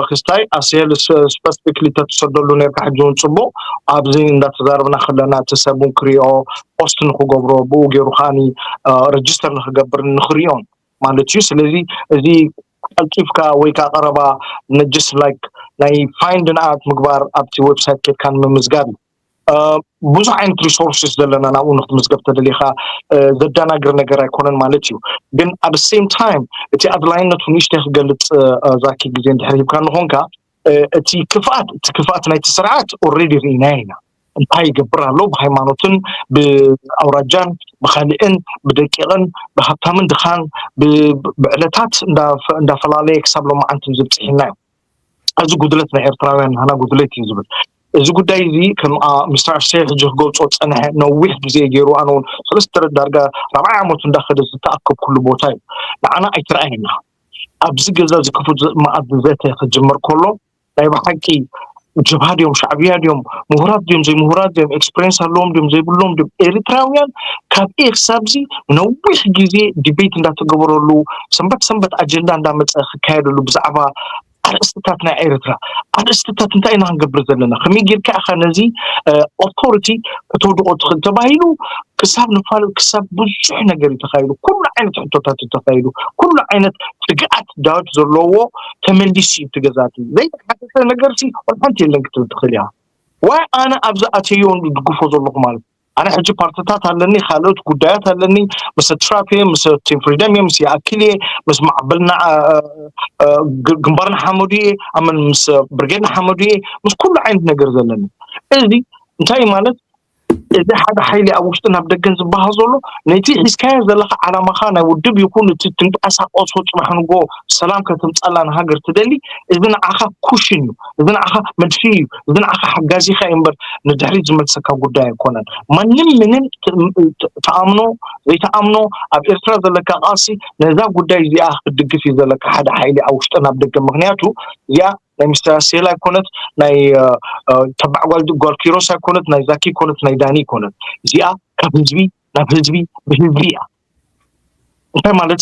ክስታይ ኣስሄል specifically ተትሰደሉ ነርካ ሕጂ እውን ፅቡቅ ኣብዚ እንዳተዛረብና ከለና እቲ ሰብ እውን ክሪኦ post ንክገብሮ ብኡ ገይሩ ከዓኒ register ንክገብር ንክሪኦን ማለት እዩ። ስለዚ እዚ ቀልጢፍካ ወይ ከዓ ቀረባ just like ናይ find and out ምግባር ኣብቲ website ኬድካ ንምምዝጋብ እዩ። ብዙሕ ዓይነት resources ዘለና ናብኡ ንክትምዝገብ ተደሊኻ ዘደናግር ነገር ኣይኮነን ማለት እዩ። ግን at the same time እቲ ኣድላይነቱ ንእሽተይ ክገልፅ ዛኪ ግዜ እንድሕር ሂብካ ንኾንካ እቲ ክፍኣት እቲ ክፍኣት ናይቲ ስርዓት already ርኢናዮ ኢና። እንታይ ይገብር ኣሎ ብሃይማኖትን ብኣውራጃን ብካልእን ብደቂቕን ብሃብታምን ድኻን ብዕለታት እንዳፈላለየ ክሳብ ሎማዓንቲ ዝብፅሒና እዩ። እዚ ጉድለት ናይ ኤርትራውያን ናህና ጉድለት እዩ ዝብል እዚ ጉዳይ እዚ ከም ሚስተር ኣሰይ ሕጂ ክገልፆ ዝፀንሐ ነዊሕ ግዜ ገይሩ ኣነ እውን ሰለስተ ዳርጋ ራብዓይ ዓመቱ እንዳኸደ ዝተኣከብኩሉ ቦታ እዩ። ንዓና ኣይትረኣየና ኣብዚ ገዛ እዚ ክፉት መኣዲ ዘተ ክጅመር ከሎ ናይ ብሓቂ ጀብሃ ድዮም ሻዕብያ ድዮም ምሁራት ድዮም ዘይምሁራት ድዮም ኤክስፐሪንስ ኣለዎም ድዮም ዘይብሎም ድዮም ኤርትራውያን ካብ ኤ ክሳብዚ ነዊሕ ግዜ ዲቤት እንዳተገበረሉ ሰንበት ሰንበት ኣጀንዳ እንዳመፀ ክካየደሉ ብዛዕባ ኣርእስትታት ናይ ኤርትራ ኣርእስትታት እንታይ ኢና ክንገብር ዘለና ከመይ ጌርካ ኢኻ ነዚ ኦቶሪቲ ከተውድቆ ትኽእል ተባሂሉ ክሳብ ንፋለጥ ክሳብ ብዙሕ ነገር እዩ ተኻይዱ ኩሉ ዓይነት ሕቶታት እዩ ተኻይዱ ኩሉ ዓይነት ስግኣት ዳዊት ዘለዎ ተመሊሱ እዩ ትገዛቲ ዘይተሓተተ ነገር ሲ ሓንቲ የለን ክትብል ትኽእል እያ ዋይ ኣነ ኣብዚ ኣተዮ ድግፎ ዘለኹ ማለት ኣነ ሕጂ ፓርትታት ኣለኒ ካልኦት ጉዳያት ኣለኒ ምስ ትራፕ እየ ምስ ቲም ፍሪደም እየ ምስ ይኣክል እየ ምስ ማዕበልና ግንባር ንሓመዱ እየ ኣመን ምስ ብርጌድ ንሓመዱ እየ ምስ ኩሉ ዓይነት ነገር ዘለኒ እዚ እንታይ ማለት እዚ ሓደ ሓይሊ ኣብ ውሽጢ ናብ ደገን ዝበሃል ዘሎ ነቲ ሒዝካዮ ዘለካ ዓላማኻ ናይ ውድብ ይኹን እቲ ትንቀሳቀሶ ፅባሕ ንጎ ሰላም ከተምፀላ ንሃገር ትደሊ እዚ ንዓኻ ኩሽን እዩ እዚ ንዓኻ መድፊ እዩ እዚ ንዓኻ ሓጋዚኻ እዩ እምበር ንድሕሪት ዝመልሰካ ጉዳይ ኣይኮነን ማንም ምንም ተኣምኖ ዘይተኣምኖ ኣብ ኤርትራ ዘለካ ቃልሲ ነዛ ጉዳይ እዚኣ ክትድግፍ እዩ ዘለካ ሓደ ሓይሊ ኣብ ውሽጢ ናብ ደገ ምክንያቱ እዚኣ ናይ ሚስተር ኣሴላ ኣይኮነት ናይ ተባዕ ጓል ጓል ኪሮስ ኣይኮነት ናይ ዛኪ ኮነት ናይ ዳኒ ኮነት እዚኣ ካብ ህዝቢ ናብ ህዝቢ ብህዝቢ እያ እንታይ ማለት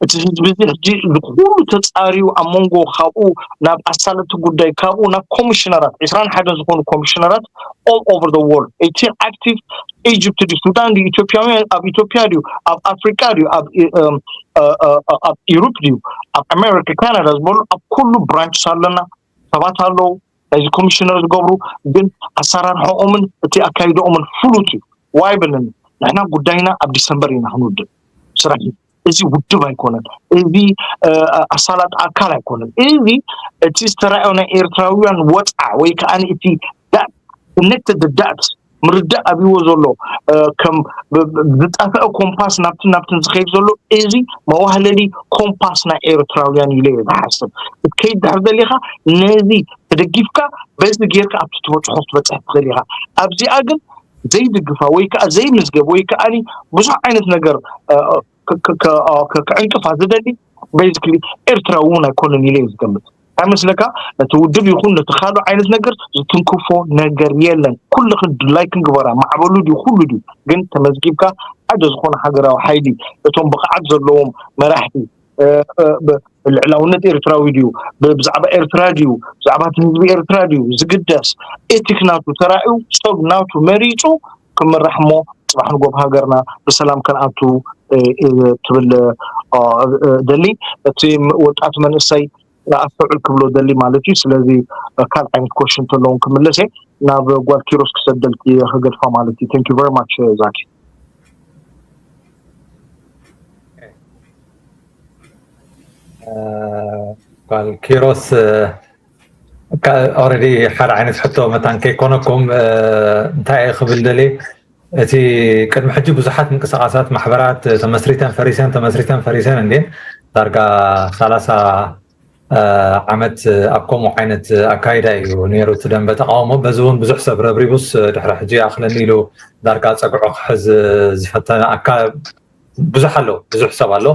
እቲ ህዝቢ እዚ ሕጂ ንኩሉ ተፃሪዩ ኣብ መንጎ ካብኡ ናብ ኣሳለጥቲ ጉዳይ ካብኡ ናብ ኮሚሽነራት ዕስራን ሓደን ዝኾኑ ኮሚሽነራት all over the world እቲ active ኢጅፕት ድዩ ሱዳን ድዩ ኢትዮጵያውያን ኣብ ኢትዮጵያ ድዩ ኣብ ኣፍሪቃ ድዩ ኣብ ኣብ ኢሮፕ ድዩ ኣብ ኣሜሪካ ካናዳ ዝበሉ ኣብ ኩሉ ብራንች ኣለና ሰባት ኣለዉ ናይዚ ኮሚሽነር ዝገብሩ ግን ኣሰራርሐኦምን እቲ ኣካይደኦምን ፍሉጥ እዩ ዋይ በለኒ ንሕና ጉዳይና ኣብ ዲሰምበር ኢና ክንውድእ ስራሕ እዩ እዚ ውድብ ኣይኮነን እዚ ኣሳላጥ ኣካል ኣይኮነን እዚ እቲ ዝተረኣዮ ናይ ኤርትራውያን ወፅዓ ወይ ከዓ እቲ connected the dots ምርዳእ ኣብይዎ ዘሎ ከም ዝጠፍአ ኮምፓስ ናብትን ናብትን ዝኸይድ ዘሎ፣ እዚ መዋህለሊ ኮምፓስ ናይ ኤርትራውያን ኢለ እየ ዝሓስብ። ክትከይድ ድሕር ደሊኻ ነዚ ተደጊፍካ በዚ ጌርካ ኣብቲ ትበፅሖ ክትበፅሕ ትኽእል ኢኻ። ኣብዚኣ ግን ዘይድግፋ ወይ ከዓ ዘይምዝገብ ወይ ከዓ ብዙሕ ዓይነት ነገር ክዕንቅፋ ዝደሊ basically ኤርትራዊ እውን ኣይኮነን ኢለ እየ ዝገምት። እንታይ መስለካ? ነቲ ውድብ ይኹን ነቲ ካልእ ዓይነት ነገር ዝትንክፎ ነገር የለን። ኩልኽን ድላይክን ግበራ። ማዕበሉ ድዩ ኩሉ ድዩ ግን ተመዝጊብካ ሓደ ዝኾነ ሃገራዊ ሓይሊ እቶም ብቕዓት ዘለዎም መራሕቲ ልዕላውነት ኤርትራዊ ድዩ፣ ብዛዕባ ኤርትራ ድዩ፣ ብዛዕባ ህዝቢ ኤርትራ ድዩ ዝግደስ፣ ኤቲክ ናቱ ተራእዩ ሰብ ናቱ መሪፁ ክምራሕ እሞ ፅባሕ ንጎብ ሃገርና ብሰላም ከንኣቱ ትብል ደሊ። እቲ ወጣት መንእሰይ ኣስተውዕል ክብሎ ደሊ ማለት እዩ። ስለዚ ካልእ ዓይነት ኮሽን ተለውን ክምለስ እየ። ናብ ጓል ኪሮስ ክሰደልኪ ክገድፋ ማለት እዩ። Thank you very much ዛኪ። ጓል ኪሮስ already ሓደ ዓይነት ሕቶ መታን ከይኮነኩም እንታይ እየ ክብል ደልየ፣ እቲ ቅድሚ ሕጂ ብዙሓት ምንቅስቃሳት ማሕበራት ተመስሪተን ፈሪሰን ተመስሪተን ፈሪሰን እንዴን ዳርጋ ሰላሳ ዓመት ኣብ ከምኡ ዓይነት ኣካይዳ እዩ ነይሩ እቲ ደንበ ተቃውሞ። በዚ እውን ብዙሕ ሰብ ረብሪቡስ ድሕሪ ሕጂ ይኣኽለኒ ኢሉ ዳርጋ ፀግዑ ክሕዝ ዝፈተነ ኣካ ብዙሕ ኣሎ፣ ብዙሕ ሰብ ኣሎ።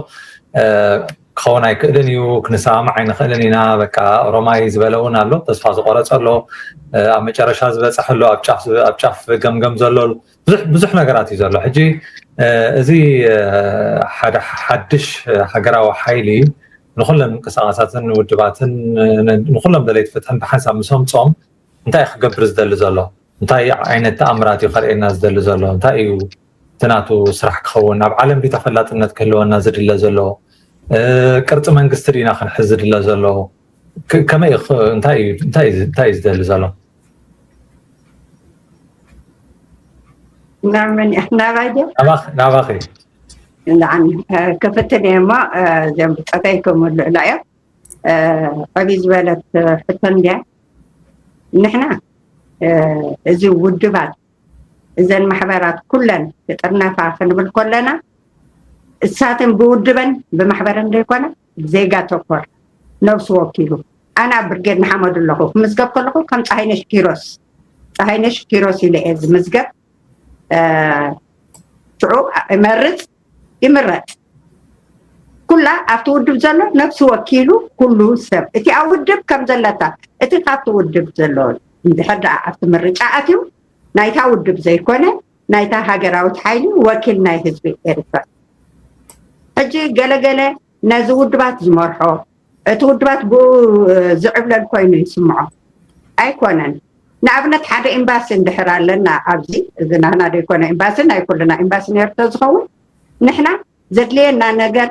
ክኸውን ኣይክእልን እዩ፣ ክንሰማማዕ ኣይንኽእልን ኢና፣ በቃ ኦሮማይ ዝበለ እውን ኣሎ፣ ተስፋ ዝቆረፀ ኣሎ፣ ኣብ መጨረሻ ዝበፀሐ ኣሎ፣ ኣብ ጫፍ ገምገም ዘሎ ብዙሕ ነገራት እዩ ዘሎ። ሕጂ እዚ ሓደ ሓድሽ ሃገራዊ ሓይሊ ንኩለን ምንቅስቃሳትን ውድባትን ንኩሎም ደለይቲ ፍትሕን ብሓንሳብ ምስ ኣምፅኦም እንታይ ክገብር ዝደሊ ዘሎ? እንታይ ዓይነት ተኣምራት እዩ ከርእየና ዝደሊ ዘሎ? እንታይ እዩ እቲ ናቱ ስራሕ ክኸውን? ኣብ ዓለም ድዩ ተፈላጥነት ክህልወና ዝድለ ዘሎ? ቅርፂ መንግስቲ ድዩና ክንሕዝ ዝድለ ዘሎ? ከመይ እንታይ እዩ ዝደሊ ዘሎ? ናባይ ድዮ? ናባኺ። ክፍትን እየ እሞ እዚኦም ብፀተይ ክምልእላ እዮም። ዕብይ ዝበለት ሕቶ እንድያ። ንሕና እዚ ውድባት እዘን ማሕበራት ኩለን ክጥርነፋ ክንብል ከለና እሳትን ብውድበን ብማሕበረን ዘይኮነ ዜጋ ተኮር ነብሱ ወኪሉ ኣና ብርጌድ ንሓመዱ ኣለኹ ክምዝገብ ከለኹ ከም ፀሃይነሽ ኪሮስ ፀሃይነሽ ኪሮስ ኢለ እየ ዝምዝገብ። ሽዑ እመርፅ ይምረፅ ኩላ ኣብቲ ውድብ ዘሎ ነብሲ ወኪሉ ኩሉ ሰብ እቲኣ ውድብ ከም ዘለታ እቲ ካብቲ ውድብ ዘሎ እንድሕር ደኣ ኣብቲ ምርጫ ኣትዩ ናይታ ውድብ ዘይኮነ ናይታ ሃገራዊት ሓይሊ ወኪል ናይ ህዝቢ ኤርትራ። ሕጂ ገለገለ ነዚ ውድባት ዝመርሖ እቲ ውድባት ብኡ ዝዕብለል ኮይኑ ይስምዖ ኣይኮነን። ንኣብነት ሓደ ኤምባሲ እንድሕር ኣለና ኣብዚ እዚ ናህና ዘይኮነ ኤምባሲ ናይ ኩልና ኤምባሲ ነርቶ ዝኸውን ንሕና ዘድልየና ነገር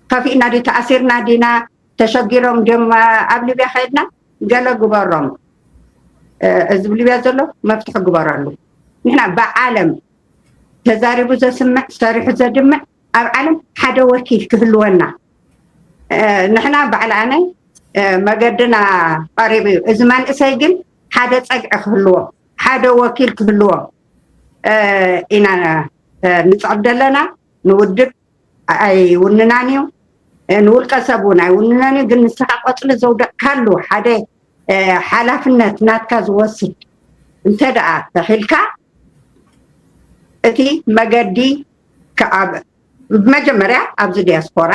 ከፊእና ዲ ተኣሲርና ዲና ተሸጊሮም ድም ኣብ ሊብያ ከይድና ገለ ግበሮም እዚ ሊብያ ዘሎ መፍትሒ ግበረሉ። ንሕና ብዓለም ተዛሪቡ ዘስምዕ ሰሪሑ ዘድምዕ ኣብ ዓለም ሓደ ወኪል ክህልወና ንሕና ባዕላነ መገድና ቀሪቡ እዩ። እዚ መንእሰይ ግን ሓደ ፀግዒ ክህልዎ ሓደ ወኪል ክህልዎ ኢና ንፅዕብ ዘለና። ንውድብ ኣይውንናን እዩ፣ ንውልቀ ሰብ እውን ኣይውንናን እዩ። ግን ንስኻ ቆፅሊ ዘውደቕካሉ ሓደ ሓላፍነት ናትካ ዝወስድ እንተ ደኣ ተኺልካ እቲ መገዲ ከኣብ መጀመርያ ኣብዚ ዲያስፖራ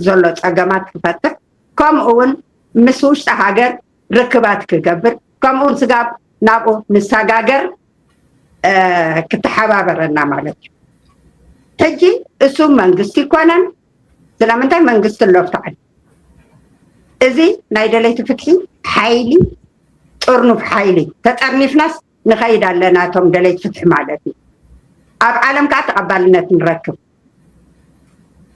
ዘሎ ፀገማት ክፈትሕ ከምኡ እውን ምስ ውሽጢ ሃገር ርክባት ክገብር ከምኡ እውን ስጋብ ናብኡ ንሰጋገር ክተሓባበረና ማለት እዩ። ሕጂ እሱ መንግስቲ ይኮነን። ስለምንታይ መንግስቲ ኣሎ ኣብቲ ዓዲ? እዚ ናይ ደለይቲ ፍትሒ ሓይሊ ጥርኑፍ ሓይሊ ተጠርኒፍናስ ንኸይድ ኣለና እቶም ደለይቲ ፍትሒ ማለት እዩ። ኣብ ዓለም ከዓ ተቐባልነት ንረክብ።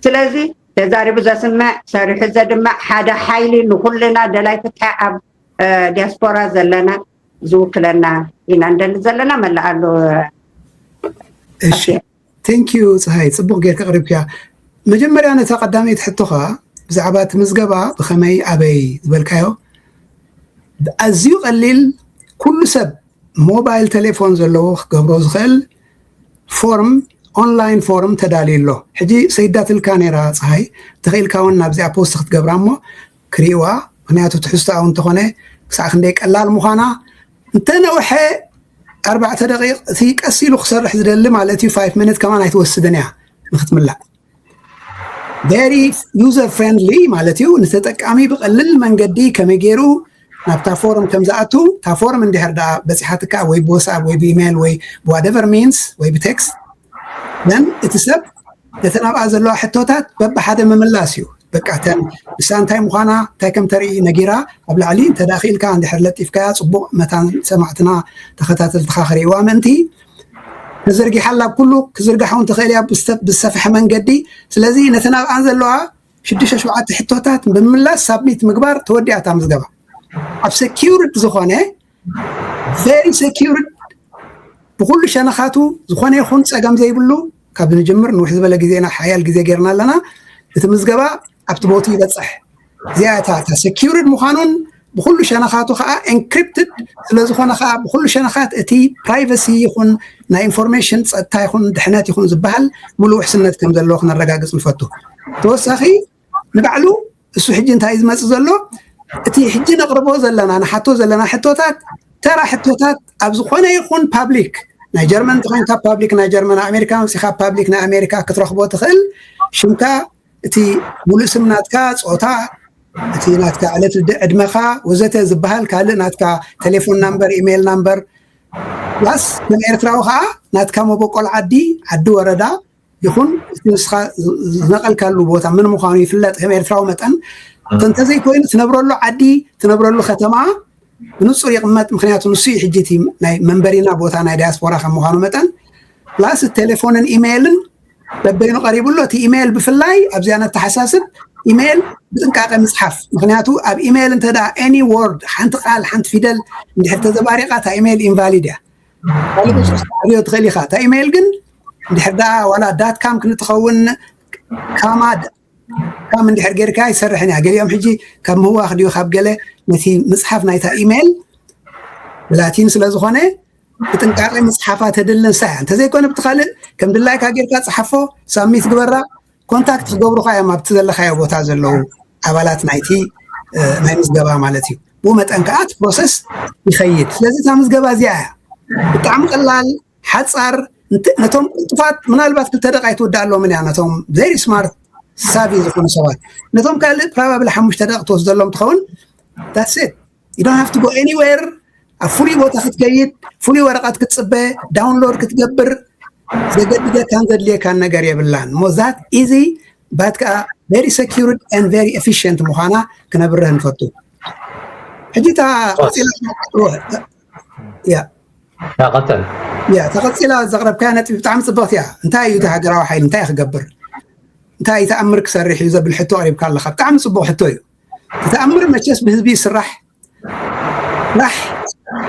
ስለዚ ተዛሪቡ ዘስምዕ ሰሪሑ ዘድምዕ ሓደ ሓይሊ ንኩልና ደላይ ፍትሒ ኣብ ዲያስፖራ ዘለና ዝውክለና ኢና እንደሊ ዘለና መላእ ኣሎ። እሺ thank you ፀሃይ ፅቡቅ ጌርካ ቅሪብክያ። መጀመርያ ነታ ቀዳመይቲ ሕቶኻ ብዛዕባ እቲ ምዝገባ ብኸመይ ኣበይ ዝበልካዮ ኣዝዩ ቀሊል ኩሉ ሰብ ሞባይል ቴሌፎን ዘለዎ ክገብሮ ዝኽእል ፎርም፣ ኦንላይን ፎርም ተዳልዩ ኣሎ። ሕጂ ሰይዳትልካ ነይራ ፀሃይ፣ ተኽኢልካ እውን ናብዚኣ ፖስት ክትገብራ እሞ ክርእይዋ። ምክንያቱ ትሕዝቶኣ እውን እንተኾነ ክሳዕ ክንደይ ቀላል ምዃና እንተነውሐ ኣርባዕተ ደቂቕ፣ እቲ ቀስ ኢሉ ክሰርሕ ዝደሊ ማለት እዩ፣ ፋይቭ ሚኒት ከማን ኣይትወስድን እያ ንክትምላእ። ቨሪ ዩዘር ፍሬንድሊ ማለት እዩ። ንተጠቃሚ ብቐልል መንገዲ ከመይ ገይሩ ናብታ ፎርም ከም ዝኣቱ፣ እታ ፎርም እንድሕር ደኣ በፂሓትካ ወይ ብወሳብ ወይ ብኢሜይል ወይ ብዋደቨር ሚንስ ወይ ብቴክስት፣ ዘን እቲ ሰብ ነተን ኣብኣ ዘለዋ ሕቶታት በብሓደ ምምላስ እዩ። በቃ እተን ንሳ እንታይ ምዃና እንታይ ከም ተርኢ ነጊራ ኣብ ላዕሊ እንተ ደኣ ክኢልካ እንድሕር ለጢፍካያ ፅቡቕ መታን ሰማዕትና ተኸታተልትኻ ክርእይዋ ምእንቲ ተዘርጊሓ ኣላ። ኣብ ኩሉ ክዝርጋሕ እውን ትኽእል እያ ብዝተ- ብዝሰፍሐ መንገዲ። ስለዚ ነተን ኣብኣን ዘለዋ ሽዱሽተ ሸውዓተ ሕቶታት ብምምላስ ሳብሚት ምግባር ተወዲኣ እታ ምዝገባ። ኣብ ሰኪውርድ ዝኾነ ቨሪ ሰኪውርድ ብኩሉ ሸነኻቱ ዝኾነ ይኹን ፀገም ዘይብሉ ካብ ንጅምር ንውሕ ዝበለ ግዜና ሓያል ግዜ ጌርና ኣለና። እቲ ምዝገባ ኣብቲ ቦቱ ይበፅሕ። እዚኣ እታ እታ ሰኪውርድ ምዃኑን ብኩሉ ሸነኻቱ ከዓ ኤንክሪፕትድ ስለዝኾነ ከዓ ብኩሉ ሸነኻት እቲ ፕራይቨሲ ይኹን ናይ ኢንፎርሜሽን ፀጥታ ይኹን ድሕነት ይኹን ዝበሃል ሙሉእ ውሕስነት ከም ዘለዎ ክነረጋግፅ ንፈቱ። ተወሳኺ ንባዕሉ እሱ ሕጂ እንታይ እዩ ዝመፅእ ዘሎ? እቲ ሕጂ ነቕርቦ ዘለና ንሓቶ ዘለና ሕቶታት ተራ ሕቶታት ኣብ ዝኾነ ይኹን ፓብሊክ ናይ ጀርመን እንተኾይንካ ፓብሊክ ናይ ጀርመን፣ ኣሜሪካ መፂኻ ፓብሊክ ናይ ኣሜሪካ ክትረኽቦ ትኽእል። ሽምካ፣ እቲ ሙሉእ ስም ናትካ፣ ፆታ፣ እቲ ናትካ ዕለት ልደ ዕድመኻ ወዘተ ዝበሃል ካልእ ናትካ ቴሌፎን ናምበር ኢሜይል ናምበር ፕላስ ከም ኤርትራዊ ከዓ ናትካ መበቆል ዓዲ ዓዲ ወረዳ ይኹን እቲ ንስኻ ዝነቐልካሉ ቦታ ምን ምዃኑ ይፍለጥ ከም ኤርትራዊ መጠን እንተዘይኮይኑ ትነብረሉ ዓዲ ትነብረሉ ከተማ ብንፁር ይቕመጥ። ምክንያቱ ንሱ እዩ ሕጂ እቲ ናይ መንበሪና ቦታ ናይ ዳያስፖራ ከም ምዃኑ መጠን ፕላስ ቴሌፎንን ኢሜይልን በበይኑ ቀሪቡ ኣሎ። እቲ ኢሜይል ብፍላይ ኣብዚኣ ነተሓሳስብ ኢሜይል ብጥንቃቄ ምፅሓፍ። ምክንያቱ ኣብ ኢሜይል እንተ ደኣ ኤኒ ወርድ ሓንቲ ቃል ሓንቲ ፊደል እንድሕር ተዘባሪቃ እታ ኢሜይል ኢንቫሊድ እያ። ካልእ ብፁዕ ክትዓብዮ ትኽእል ኢኻ። እታ ኢሜይል ግን እንድሕር ደኣ ዋላ ዳት ካም ክንትኸውን ካማ ካም እንድሕር ጌርካ ኣይሰርሕን እያ። ገሊኦም ሕጂ ካብ ምህዋኽ ድዩ ካብ ገለ ነቲ ምፅሓፍ ናይታ ኢሜይል ብላቲን ስለ ዝኾነ ብጥንቃቄ ምፅሓፋ ተድሊ ንሳ እያ። እንተዘይኮነ ብቲ ካልእ ከም ድላይካ ጌርካ ፀሓፎ ሳሚት ግበራ። ኮንታክት ክገብሩካ እዮም ኣብቲ ዘለካዮ ቦታ ዘለዉ ኣባላት ናይቲ ናይ ምዝገባ ማለት እዩ። ብኡ መጠን ከዓ እቲ ፕሮሰስ ይኸይድ። ስለዚ እታ ምዝገባ እዚኣ እያ ብጣዕሚ ቀላል ሓፃር። ነቶም ቅልጡፋት ምናልባት ክልተ ደቃ ኣይትወዳኣሎምን እያ ነቶም ቨሪ ስማርት ሳቪ ዝኾኑ ሰባት። ነቶም ካልእ ፕራባብሊ ሓሙሽተ ደቂ ትወስደሎም ትኸውን። ዳትስ ኢት። You don't have to go anywhere። ኣብ ፍሉይ ቦታ ክትከይድ፣ ፍሉይ ወረቐት ክትፅበ፣ ዳውንሎድ ክትገብር ዘገድደካን ዘድልየካን ነገር የብላን። ሞ ዛት ኢዚ ባት ከዓ ቨሪ ሰኪርድ ን ቨሪ ኤፊሽንት ምዃና ክነብርህ ንፈቱ። ሕጂ እታ ቀፂላ ያ ቀተል ያ ተቐፂላ ዘቕረብካያ ነጥቢ ብጣዕሚ ፅብቕቲ እያ። እንታይ እዩ እቲ ሃገራዊ ሓይሊ እንታይ ክገብር እንታይ ተኣምር ክሰርሕ እዩ ዘብል ሕቶ ቀሪብካ ኣለካ። ብጣዕሚ ፅቡቕ ሕቶ እዩ። ተኣምር መቸስ ብህዝቢ ይስራሕ። ስራሕ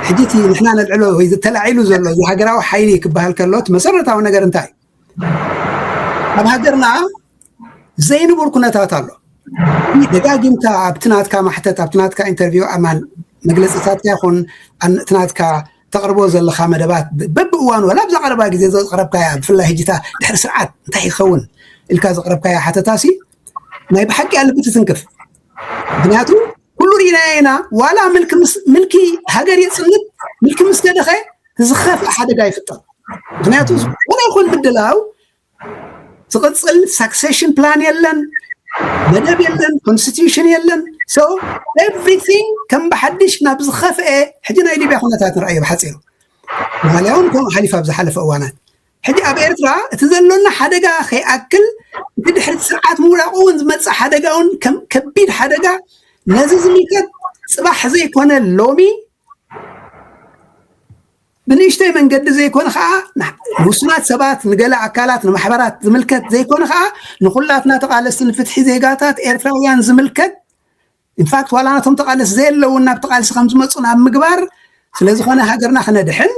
ሕጂ እቲ ንሕና ነልዕሎ ወይ ዝተላዒሉ ዘሎ እዚ ሃገራዊ ሓይሊ ክበሃል ከሎ እቲ መሰረታዊ ነገር እንታይ እዩ? ኣብ ሃገርና ዘይንቡር ኩነታት ኣሎ። ደጋጊምካ ኣብቲ ናትካ ማሕተት ኣብቲ ናትካ ኢንተርቪው ኣማን መግለፂታትካ ይኹን እቲ ናትካ ተቕርቦ ዘለካ መደባት በብእዋኑ ወላ ኣብዛ ቀረባ ግዜ ዘቕረብካያ ብፍላይ ሕጂታ ድሕሪ ስርዓት እንታይ ይኸውን ኢልካ ዘቕረብካያ ሓተታሲ ናይ ብሓቂ ኣልቢ ትትንክፍ። ምክንያቱ ኩሉ ርኢናዮ ኢና። ዋላ ምልኪ ምስ ምልኪ ሃገር የፅንት ምልኪ ምስ ከደኸ ዝኸፍእ ሓደጋ ይፍጠር። ምክንያቱ ዝኾነ ይኹን ምድላው ዝቕፅል ሳክሴሽን ፕላን የለን፣ መደብ የለን፣ ኮንስቲቱሽን የለን። So everything ከም ብሓድሽ ናብ ዝኸፍአ ሕጂ ናይ ሊብያ ኩነታት ንርኣዮ ብሓፂሩ። ሶማልያ እውን ከምኡ ሓሊፋ ኣብ ዝሓለፈ እዋናት ሕጂ ኣብ ኤርትራ እቲ ዘሎና ሓደጋ ከይኣክል እቲ ድሕሪ ስርዓት ምውዳቑ እውን ዝመፅእ ሓደጋ እውን ከም ከቢድ ሓደጋ ነዚ ዝምልከት ፅባሕ ዘይኮነ ሎሚ ብንእሽተይ መንገዲ ዘይኮነ ከዓ ንውሱናት ሰባት ንገለ ኣካላት ንማሕበራት ዝምልከት ዘይኮነ ከዓ ንኩላትና ተቃለስቲ ንፍትሒ ዜጋታት ኤርትራውያን ዝምልከት ኢንፋክት ዋላ ነቶም ተቃለስቲ ዘየለውን ናብቲ ቃልሲ ከም ዝመፁ ናብ ምግባር ስለዝኮነ ሃገርና ክነድሕን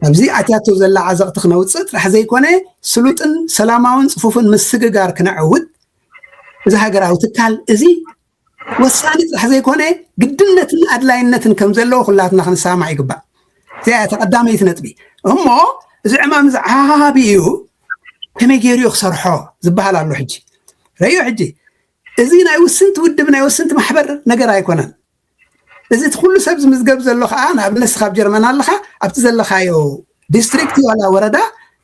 ኣብዚ ኣትያቶ ዘላ ዓዘቕቲ ክነውፅእ ጥራሕ ዘይኮነ ስሉጥን ሰላማውን ፅፉፍን ምስግጋር ክነዕውት እዚ ሃገራዊ ትካል እዚ ወሳኒ ጥራሕ ዘይኮነ ግድነትን ኣድላይነትን ከም ዘለዎ ኩላትና ክንሰማማዕ ይግባእ። እዚኣ እያ ተቐዳመይቲ ነጥቢ። እሞ እዚ ዕማም እዚ ዓቢ እዩ፣ ከመይ ገይሩ እዩ ክሰርሖ ዝበሃል ኣሎ። ሕጂ ረዮ፣ ሕጂ እዚ ናይ ውስንቲ ውድብ፣ ናይ ውስንቲ ማሕበር ነገር ኣይኮነን። እዚ እቲ ኩሉ ሰብ ዝምዝገብ ዘሎ ከዓ፣ ንኣብነት ንስኻ ኣብ ጀርመን ኣለኻ፣ ኣብቲ ዘለኻዮ ዲስትሪክት ዋላ ወረዳ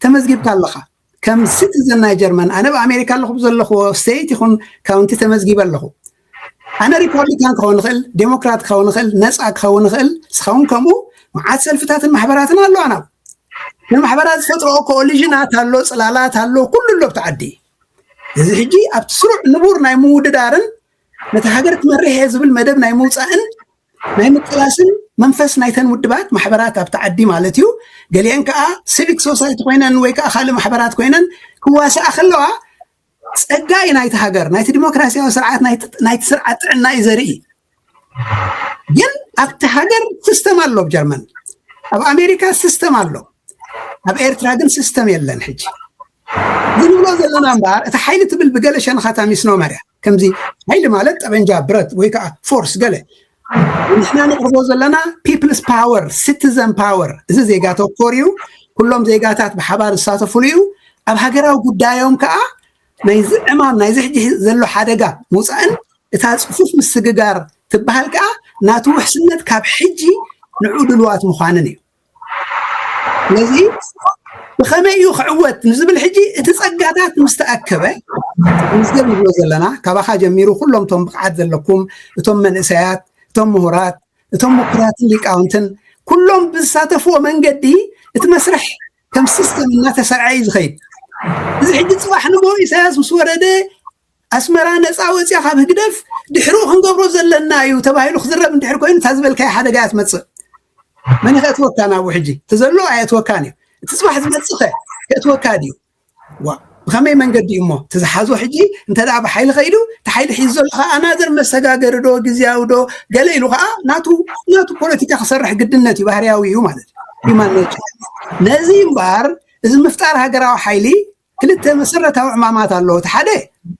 ተመዝጊብካ ኣለኻ። ከም ሲቲዘን ናይ ጀርመን፣ ኣነ ኣብ ኣሜሪካ ኣለኹ፣ ዘለኹዎ ስቴት ይኹን ካውንቲ ተመዝጊበ ኣለኹ። ኣነ ሪፓብሊካን ክኸውን ይኽእል፣ ዴሞክራት ክኸውን ይኽእል፣ ነፃ ክኸውን ይኽእል፣ ንስኻ እውን ከምኡ። መዓት ሰልፍታትን ማሕበራትን ኣለዋና። ንማሕበራት ዝፈጥረኦ ኮኦሊዥናት ኣሎ፣ ፅላላት ኣሎ፣ ኩሉ ኣሎ ኣብቲ ዓዲ። እዚ ሕጂ ኣብቲ ስሩዕ ንቡር ናይ ምውድዳርን ነቲ ሃገር ክመርሕ እየ ዝብል መደብ ናይ ምውፃእን ናይ ምቅላስን መንፈስ ናይተን ውድባት ማሕበራት ኣብቲ ዓዲ ማለት እዩ። ገሊአን ከዓ ሲቪክ ሶሳይቲ ኮይነን ወይ ከዓ ካልእ ማሕበራት ኮይነን ክዋስኣ ከለዋ፣ ፀጋ እዩ ናይቲ ሃገር፣ ናይቲ ዲሞክራሲያዊ ስርዓት፣ ናይቲ ናይቲ ስርዓት ጥዕና እዩ ዘርኢ። ግን ኣብቲ ሃገር ሲስተም ኣሎ። ኣብ ጀርመን፣ ኣብ ኣሜሪካ ሲስተም ኣሎ። ኣብ ኤርትራ ግን ሲስተም የለን። ሕጂ ዝንብሎ ዘለና እምበኣር፣ እቲ ሓይሊ ትብል ብገለ ሸነኻታ ሚስኖመር እያ። ከምዚ ሓይሊ ማለት ጠበንጃ፣ ብረት ወይ ከዓ ፎርስ ገለ። ንሕና ነቕርቦ ዘለና ፒፕልስ ፓወር፣ ሲቲዘን ፓወር፣ እዚ ዜጋ ተኮር እዩ። ኩሎም ዜጋታት ብሓባር ዝሳተፉሉ እዩ። ኣብ ሃገራዊ ጉዳዮም ከዓ ናይዚ ዕማም፣ ናይዚ ሕጂ ዘሎ ሓደጋ ምውፃእን እታ ፅፉፍ ምስግጋር ትበሃል ከዓ ናቱ ውሕስነት ካብ ሕጂ ንዑ ድልዋት ምዃንን እዩ። ስለዚ ብኸመይ እዩ ክዕወት ንዝብል ሕጂ እቲ ጸጋታት ምስ ተኣከበ፣ ምዝገብ ንብሎ ዘለና፣ ካባኻ ጀሚሩ ኩሎም እቶም ብቕዓት ዘለኩም፣ እቶም መንእሰያት፣ እቶም ምሁራት፣ እቶም ምኩራትን ሊቃውንትን፣ ኩሎም ብዝሳተፍዎ መንገዲ እቲ መስርሕ ከም ሲስተም እናተሰርዐ እዩ ዝኸይድ። እዚ ሕጂ ጽባሕ ንግሆ ኢሳያስ ምስ ወረደ ኣስመራ ነፃ ወፂኣ ካብ ህግደፍ ድሕሪኡ ክንገብሮ ዘለና እዩ ተባሂሉ ክዝረብ እንድሕር ኮይኑ፣ እታ ዝበልካዮ ሓደጋ እያ ትመፅእ። መን ከእትወካ ናብኡ ሕጂ? እቲ ዘሎ ኣየእትወካን እዩ። እቲ ፅባሕ ዝመፅእ ከ ከእትወካ ድዩ? ዋ፣ ብኸመይ መንገዲ እዩ እሞ? እቲ ዝሓዞ ሕጂ እንተ ደኣ ብሓይሊ ኸይዱ፣ እቲ ሓይሊ ሒዙ ዘሎ ኸዓ ኣናዘር መሰጋገሪ ዶ፣ ግዝያዊ ዶ፣ ገለ ኢሉ ኸዓ ናቱ፣ ናቱ ፖለቲካ ክሰርሕ ግድነት እዩ፣ ባህርያዊ እዩ ማለት እዩ። ሂማን ኔቸር። ነዚ እምበኣር፣ እዚ ምፍጣር ሃገራዊ ሓይሊ ክልተ መሰረታዊ ዕማማት ኣለዎ። እቲ ሓደ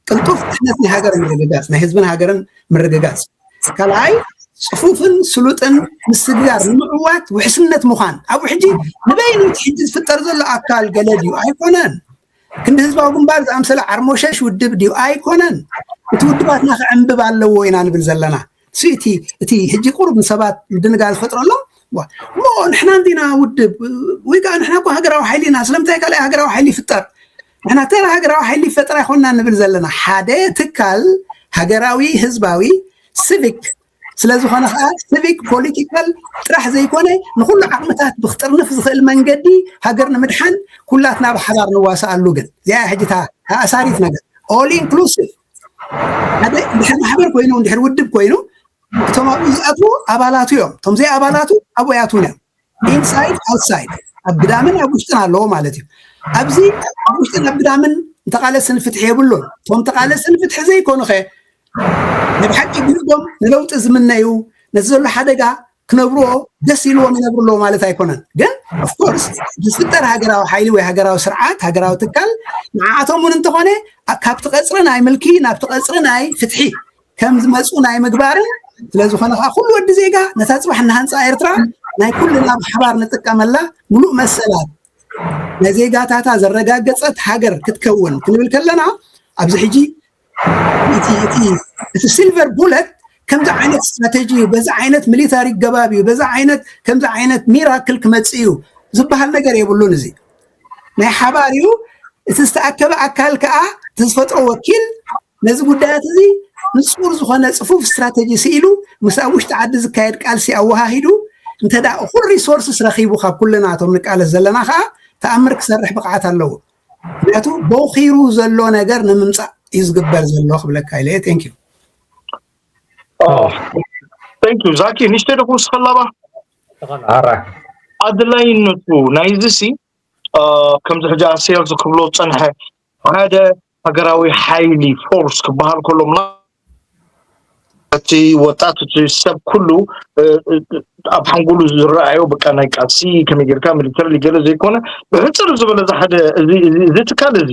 ቅልጡፍ ድሕነት ናይ ሃገር ምርግጋጽ፣ ናይ ህዝብን ሃገርን ምርግጋጽ። ካልኣይ ጽፉፍን ስሉጥን ምስግጋር ንምዕዋት ውሕስነት ምዃን። ኣብኡ ሕጂ ንበይኑ እቲ ሕጂ ዝፍጠር ዘሎ ኣካል ገለ ድዩ? ኣይኮነን። ክንዲ ህዝባዊ ግንባር ዝኣምሰለ ዓርሞሸሽ ውድብ ድዩ? ኣይኮነን። እቲ ውድባትና ክዕንብብ ኣለዎ ኢና ንብል ዘለና። ሲ እቲ እቲ ሕጂ ቁሩብ ንሰባት ምድንጋር ዝፈጥረሎም፣ ዋ፣ እሞ ንሕና እንዲና ውድብ ወይ ከዓ ንሕና እኮ ሃገራዊ ሓይሊ ኢና፣ ስለምንታይ ካልኣይ ሃገራዊ ሓይሊ ይፍጠር? ንሕና ተራ ሃገራዊ ሓይሊ ይፈጠር ኣይኮንና ንብል ዘለና። ሓደ ትካል ሃገራዊ ህዝባዊ ሲቪክ ስለ ዝኾነ ከዓ ሲቪክ ፖለቲካል ጥራሕ ዘይኮነ ንኹሉ ዓቕምታት ብክጥርንፍ ዝኽእል መንገዲ ሃገር ንምድሓን ኩላትና ብሓባር ንዋስኣሉ። ግን እዚኣ ሕጂ እታ ኣእሳሪት ነገር ኦል ኢንክሉሲቭ ሓደ እንድሕር ማሕበር ኮይኑ እንድሕር ውድብ ኮይኑ እቶም ኣብኡ ዝኣትዉ ኣባላቱ እዮም። እቶም ዘይ ኣባላቱ ኣብኡ ኣይኣትዉን እዮም። ኢንሳይድ ኣውትሳይድ ኣብ ግዳምን ኣብ ውሽጥን ኣለዎ ማለት እዩ። ኣብዚ ኣብ ውሽጥን ኣብ ግዳምን ተቓለስን ፍትሒ የብሉን። እቶም ተቓለስን ፍትሒ ዘይኮኑ ኸ ናይ ብሓቂ ብልቦም ንለውጢ ዝምነዩ ነቲ ዘሎ ሓደጋ ክነብርዎ ደስ ኢልዎም ይነብሩ ኣለዉ ማለት ኣይኮነን። ግን ኦፍኮርስ ዝፍጠር ሃገራዊ ሓይሊ ወይ ሃገራዊ ስርዓት ሃገራዊ ትካል ንዓኣቶም እውን እንተኾነ ካብቲ ቀፅሪ ናይ ምልኪ ናብቲ ቀፅሪ ናይ ፍትሒ ከም ዝመፁ ናይ ምግባርን ስለዝኾነ ከዓ ኩሉ ወዲ ዜጋ ነታ ፅባሕ እናሃንፃ ኤርትራ ናይ ኩልና ብሓባር ንጥቀመላ ምሉእ መሰላት ናይ ዜጋታታ ዘረጋገፀት ሃገር ክትከውን ክንብል ከለና ኣብዚ ሕጂ እቲ እቲ እቲ ሲልቨር ቡለት ከምዚ ዓይነት ስትራቴጂ በዚ ዓይነት ሚሊታሪ ገባብ እዩ በዚ ዓይነት ከምዚ ዓይነት ሚራክል ክመፅእ እዩ ዝበሃል ነገር የብሉን። እዚ ናይ ሓባር እዩ። እቲ ዝተኣከበ ኣካል ከዓ እቲ ዝፈጥሮ ወኪል ነዚ ጉዳያት እዚ ንፁር ዝኾነ ፅፉፍ ስትራቴጂ ስኢሉ ምስ ኣብ ውሽጢ ዓዲ ዝካየድ ቃልሲ ኣወሃሂዱ እንተ ደኣ እኹል ሪሶርስስ ረኺቡ ካብ ኩልና እቶም ንቃለስ ዘለና ከዓ ተኣምር ክሰርሕ ብቕዓት ኣለዎ። ምክንያቱ ቦኺሩ ዘሎ ነገር ንምምፃእ እዩ ዝግበር ዘሎ ክብለካ ኢለ። Thank you። Thank you ዛኪ። ንሽተይ ዶ ክውስኸላ ባ ኣራ ኣድላይነቱ ናይዚ ሲ ከምዚ ሕጂ ኣሴር ዝክብሎ ዝፀንሐ ሓደ ሃገራዊ ሓይሊ ፎርስ ክበሃል ከሎ ምና እቲ ወጣት እቲ ሰብ ኩሉ ኣብ ሓንጎሉ ዝረኣዮ በቃ ናይ ቃልሲ ከመይ ጌርካ ሚሊተሪ ገለ ዘይኮነ ብሕፅር ዝበለ እዚ ሓደ እዚ ትካል እዚ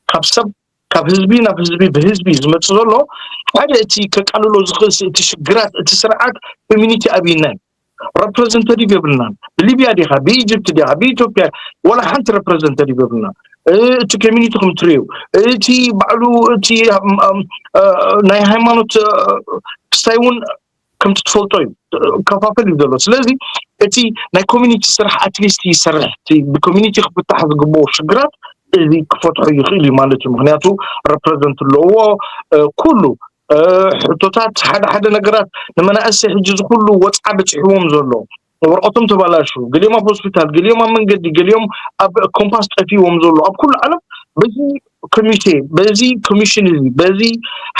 ካብ ሰብ ካብ ህዝቢ ናብ ህዝቢ ብህዝቢ ዝመፅእ ዘሎ ሓደ እቲ ከቃልሎ ዝኽእል እቲ ሽግራት እቲ ስርዓት ኮሚኒቲ ኣብይና እዩ። representative የብልናን። ብሊብያ ዲኻ፣ ብኢጅፕት ዲኻ፣ ብኢትዮጵያ፣ ወላ ሓንቲ representative የብልናን። እቲ community ከም ትሪኡ፣ እቲ ባዕሉ እቲ ናይ ሃይማኖት ክስታይ እውን ከምቲ ትፈልጦ እዩ፣ ከፋፈል እዩ ዘሎ። ስለዚ እቲ ናይ community ስራሕ at least ይሰርሕ። እቲ ብ community ክፍታሕ ዝግብኦ ሽግራት እዚ ክፈትሖ ይኽእል እዩ ማለት እዩ። ምክንያቱ represent ኣለዎ። ኩሉ ሕቶታት፣ ሓደ ሓደ ነገራት ንመናእሰይ ሕጂ እዚ ኩሉ ወፅዓ በፂሕዎም ዘሎ፣ ወረቐቶም ተባላሹ፣ ገሊኦም ኣብ ሆስፒታል፣ ገሊኦም ኣብ መንገዲ፣ ገሊኦም ኣብ ኮምፓስ ጠፊዎም ዘሎ ኣብ ኩሉ ዓለም በዚ ኮሚቴ፣ በዚ ኮሚሽን እዚ፣ በዚ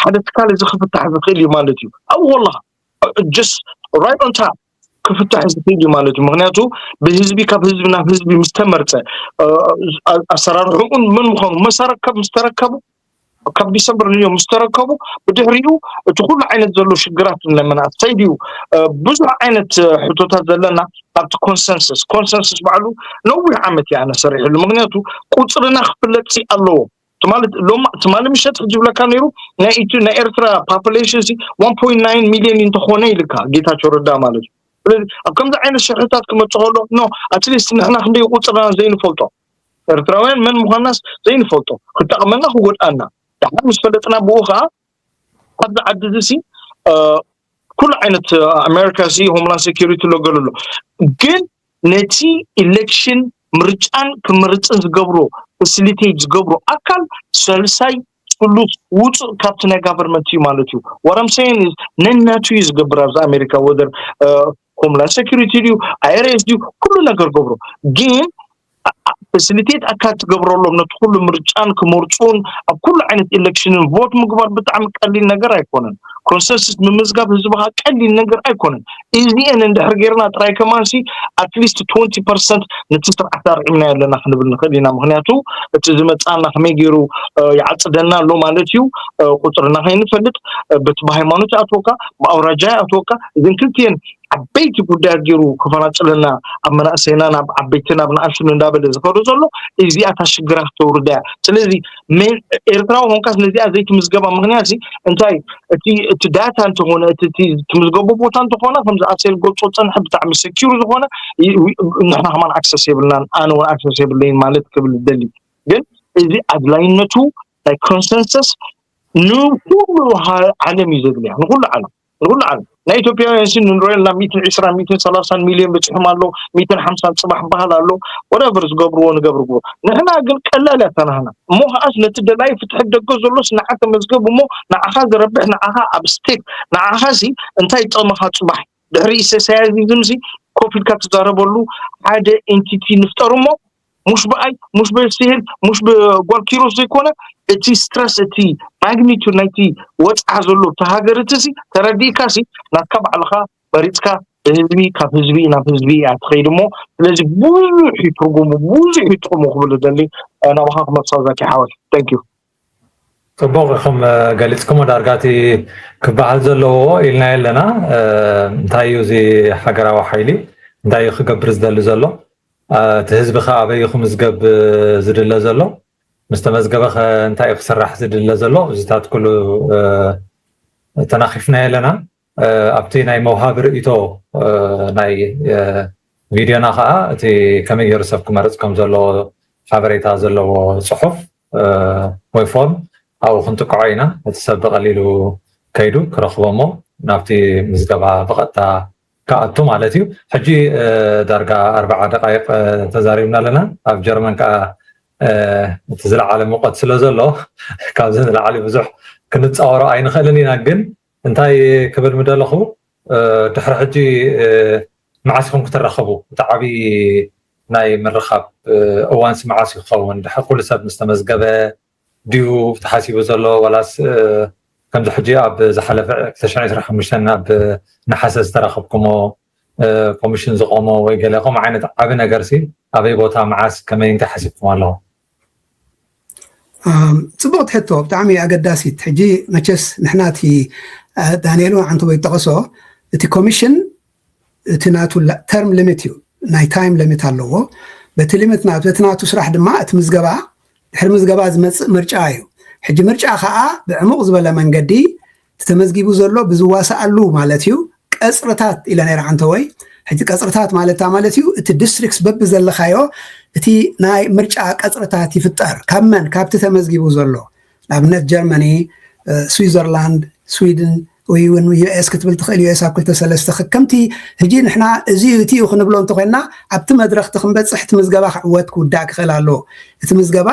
ሓደ ትካል እዚ ክፍታሕ ዝኽእል እዩ ማለት እዩ። ኣብኡ ከለኻ just right on time ክፍታሕ ዝኽእል እዩ ማለት እዩ። ምክንያቱ ብህዝቢ፣ ካብ ህዝቢ ናብ ህዝቢ ምስ ተመርፀ፣ ኣሰራርሕኡን መን ምዃኑ መሳረከብ ምስ ተረከቡ፣ ካብ ዲሰምበር ንዮ ምስ ተረከቡ፣ ብድሕሪኡ እቲ ኩሉ ዓይነት ዘሎ ሽግራት ናይ መናእሰይ ድዩ፣ ብዙሕ ዓይነት ሕቶታት ዘለና ኣብቲ ኮንሰንሰስ፣ ኮንሰንሰስ ባዕሉ ነዊሕ ዓመት እየ ኣነ ሰሪሕሉ። ምክንያቱ ቁፅርና ክፍለጥ ኣለዎ። ትማሊ ምሸት ክጅብለካ ነይሩ፣ ናይ ኤርትራ population ሲ one point nine million እንተኾነ ኢልካ ጌታቸው ረዳ ማለት እዩ። ስለዚ ኣብ ከምዚ ዓይነት ሽርሕታት ክመፅእ ከሎ፣ no, at least ንሕና ክንደይ ቁፅርና ዘይንፈልጦ፣ ኤርትራውያን መን ምዃንናስ ዘይንፈልጦ፣ ክጠቕመና ክጎድኣና፣ ደሓር ምስ ፈለጥና ብኡ ከዓ ኣብዚ ዓዲ እዚ ሲ ኩሉ ዓይነት ኣሜሪካ ሲ ሆምላንድ ሴኩሪቲ ሎገሉ ኣሎ። ግን ነቲ ኢሌክሽን፣ ምርጫን ክምርፅን ዝገብሮ፣ ፋሲሊቴት ዝገብሮ ኣካል ሳልሳይ ስሉስ ውፁእ ካብቲ ናይ ጋቨርንመንት እዩ ማለት እዩ። What I'm saying is ነናቱ እዩ ዝገብር ኣብዚ ኣሜሪካ፣ whether ሆምላንድ ሴኩሪቲ ድዩ፣ ኣይኣርኤስ ድዩ፣ ኩሉ ነገር ገብሮ። ግን ፋሲሊቴት ኣካል ትገብረሎም ነቲ ኩሉ ምርጫን ክመርፁን ኣብ ኩሉ ዓይነት ኢሌክሽንን ቮት ምግባር ብጣዕሚ ቀሊል ነገር ኣይኮነን። ኮንሰንሰስ ምምዝጋብ ህዝብኻ ቀሊል ነገር ኣይኮነን። እዚአን እንድሕር ጌርና ጥራይ ከማንሲ at least twenty percent ነቲ ስርዓት ኣርዒምና ኣለና ክንብል ንኽእል ኢና። ምክንያቱ እቲ ዝመፅኣና ከመይ ገይሩ ይዓፅደና ኣሎ ማለት እዩ። ቁፅርና ከይንፈልጥ፣ በቲ ብሃይማኖት ይኣትወካ፣ ብኣውራጃ ይኣትወካ። እዘን ክልቲኤን ዓበይቲ ጉዳያት ገይሩ ክፈናጭለና፣ ኣብ መናእሰይና ናብ ዓበይቲ ናብ ንኣሽቱ እንዳበለ ዝኸዶ ዘሎ እዚኣታ ሽግራት ተውርዳ እያ። ስለዚ ኤርትራዊ ኾንካስ ነዚኣ ዘይትምዝገባ ምክንያት እንታይ? እቲ እቲ ዳታ እንተኾነ፣ እቲ ትምዝገቦ ቦታ እንተኾነ፣ ከምዚ ኣሴል ገልጾ ዝጸንሐ ብጣዕሚ ሰኪሩ ዝኾነ፣ ንሕና ከማን ኣክሰስ የብልናን፣ ኣነ እውን ኣክሰስ የብለይን ማለት ክብል ደሊ። ግን እዚ ኣድላይነቱ ናይ ኮንሰንሰስ ንኩሉ ዓለም እዩ ዘድልያ፣ ንኩሉ ዓለም፣ ንኩሉ ዓለም። ናይ ኢትዮጵያውያን ሲ ንሪኦ ኣለና፣ ሚእትን ዕስራን ሚእትን ሰላሳን ሚልዮን በፂሖም ኣሎ፣ ሚእትን ሓምሳን ፅባሕ በሃል ኣሎ። ወደቨር ዝገብርዎ ንገብር ግቦ። ንሕና ግን ቀላል ያተናህና እሞ ከዓስ ነቲ ደላይ ፍትሒ ደገ ዘሎስ ንዓ ተመዝገብ እሞ ንዓኻ ዝረብሕ፣ ንዓኻ ኣብ ስቴክ፣ ንዓኻ ሲ እንታይ ጠመኻ ፅባሕ ድሕሪ ኢሰሳያዚዝም ሲ ኮፍ ኢልካ ትዛረበሉ ሓደ ኤንቲቲ ንፍጠር እሞ ሙሽ ብኣይ፣ ሙሽ ብስሄል፣ ሙሽ ብጓል ኪሮስ ዘይኮነ፣ እቲ ስትረስ፣ እቲ ማግኒቱድ ናይቲ ወፅዓ ዘሎ እቲ ሃገር እቲ ሲ ተረዲእካ ሲ ናትካ ባዕልኻ መሪፅካ ብህዝቢ፣ ካብ ህዝቢ ናብ ህዝቢ እያ ትኸይድ እሞ፣ ስለዚ ብዙሕ እዩ ትርጉሙ፣ ብዙሕ እዩ ጥቕሙ ክብል ደሊ ናባኻ ክመልሳ ዛኪ ሓወይ። Thank you። ፅቡቕ ኢኹም ገሊፅኩሞ። ዳርጋ እቲ ክበሃል ዘለዎ ኢልናዮ ኣለና። እንታይ እዩ እዚ ሃገራዊ ሓይሊ? እንታይ እዩ ክገብር ዝደሊ ዘሎ? እቲ ህዝቢ ከ ኣበይ እዩ ክምዝገብ ዝድለ ዘሎ? ምስ ተመዝገበ ከ እንታይ እዩ ክስራሕ ዝድለ ዘሎ? እዚታት ኩሉ ተናኺፍናዮ ኣለና። ኣብቲ ናይ መውሃቢ ርእይቶ ናይ ቪድዮና ከዓ እቲ ከመይ ገይሩ ሰብ ክመርፅ ከም ዘለዎ ሓበሬታ ዘለዎ ፅሑፍ ወይ ፎርም ኣብኡ ክንጥቅዖ ኢና። እቲ ሰብ ብቐሊሉ ከይዱ ክረኽቦ እሞ ናብቲ ምዝገባ ብቐጥታ ክኣቱ ማለት እዩ። ሕጂ ዳርጋ ኣርባዓ ደቃይቕ ተዛሪብና ኣለና። ኣብ ጀርመን ከዓ እቲ ዝለዓለ ሙቐት ስለ ዘሎ ካብዚ ንላዕሊ ብዙሕ ክንፃወሮ ኣይንኽእልን ኢና። ግን እንታይ ክብል ምደለኹ፣ ድሕሪ ሕጂ መዓስ ኢኹም ክትራኸቡ? እቲ ዓብዪ ናይ ምርኻብ እዋንስ መዓስ ይኸውን? ድሕሪ ኩሉ ሰብ ምስ ተመዝገበ ድዩ ተሓሲቡ ዘሎ? ዋላስ ከምዚ ሕጂ ኣብ ዝሓለፈ ክልተ ሽሕን ዕስራን ሓሙሽተን ኣብ ነሓሰ ዝተራኸብኩሞ ኮሚሽን ዝቆሞ ወይ ገለ ከምኡ ዓይነት ዓቢ ነገርሲ ኣበይ ቦታ፣ መዓስ፣ ከመይ፣ እንታይ ሓሲብኩም ኣለኹም? ጽቡቕቲ ሕቶ፣ ብጣዕሚ ኣገዳሲት። ሕጂ መቸስ ንሕና እቲ ዳንኤል እውን ዓንተቦይ ዝጠቐሶ እቲ ኮሚሽን እቲ ናቱ ተርም ሊሚት እዩ፣ ናይ ታይም ሊሚት ኣለዎ። በቲ ሊሚት ናቱ፣ በቲ ናቱ ስራሕ ድማ እቲ ምዝገባ፣ ድሕሪ ምዝገባ ዝመጽእ ምርጫ እዩ። ሕጂ ምርጫ ከዓ ብዕሙቕ ዝበለ መንገዲ እቲ ተመዝጊቡ ዘሎ ብዝዋስኣሉ ማለት እዩ ቀጽርታት ኢለ ነይረ ዓንተቦይ። ሕጂ ቀፅርታት ማለት እንታይ ማለት እዩ? እቲ ዲስትሪክትስ በቢ ዘለኻዮ እቲ ናይ ምርጫ ቀፅርታት ይፍጠር። ካብ መን? ካብቲ ተመዝጊቡ ዘሎ። ንኣብነት ጀርመኒ፣ ስዊዘርላንድ፣ ስዊድን ወይ እውን ዩ ኤስ ክትብል ትኽእል። ዩ ኤስ ኣብ ክልተ ሰለስተ ከምቲ ሕጂ ንሕና እዚ እቲ እዩ ክንብሎ እንተኮይና ኣብቲ መድረክ እቲ ክንበፅሕ እቲ ምዝገባ ክዕወት ክውዳእ ክኽእል ኣለዎ። እቲ ምዝገባ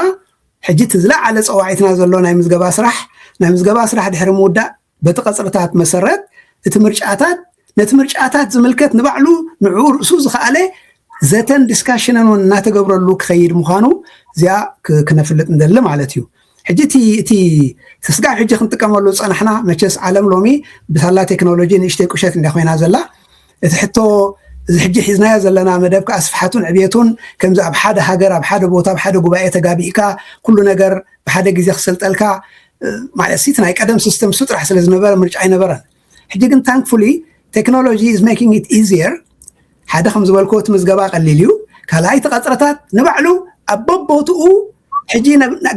ሕጂ እቲ ዝለዓለ ፀዋዒትና ዘሎ ናይ ምዝገባ ስራሕ ናይ ምዝገባ ስራሕ ድሕሪ ምውዳእ በቲ ቀፅርታት መሰረት እቲ ምርጫታት ነቲ ምርጫታት ዝምልከት ንባዕሉ ንዕኡ ርእሱ ዝኸኣለ ዘተን ዲስካሽንን እውን እናተገብረሉ ክኸይድ ምዃኑ እዚኣ ክነፍልጥ ንደሊ ማለት እዩ። ሕጂ እቲ እቲ ስጋብ ሕጂ ክንጥቀመሉ ዝፀናሕና መቸስ ዓለም ሎሚ ብሳላ ቴክኖሎጂ ንእሽተይ ቁሸት እንዳ ኮይና ዘላ እቲ ሕቶ እዚ ሕጂ ሒዝናዮ ዘለና መደብ ከዓ ስፍሓቱን ዕብየቱን ከምዚ ኣብ ሓደ ሃገር ኣብ ሓደ ቦታ ኣብ ሓደ ጉባኤ ተጋቢእካ ኩሉ ነገር ብሓደ ግዜ ክሰልጠልካ ማለት እቲ ናይ ቀደም ሲስተም እሱ ጥራሕ ስለ ዝነበረ ምርጫ ኣይነበረን። ሕጂ ግን thankfully technology is making it easier ሓደ ከም ዝበልኩ እቲ ምዝገባ ቀሊል እዩ። ካልኣይ እቲ ቀፅርታት ንባዕሉ ኣብ በቦትኡ ሕጂ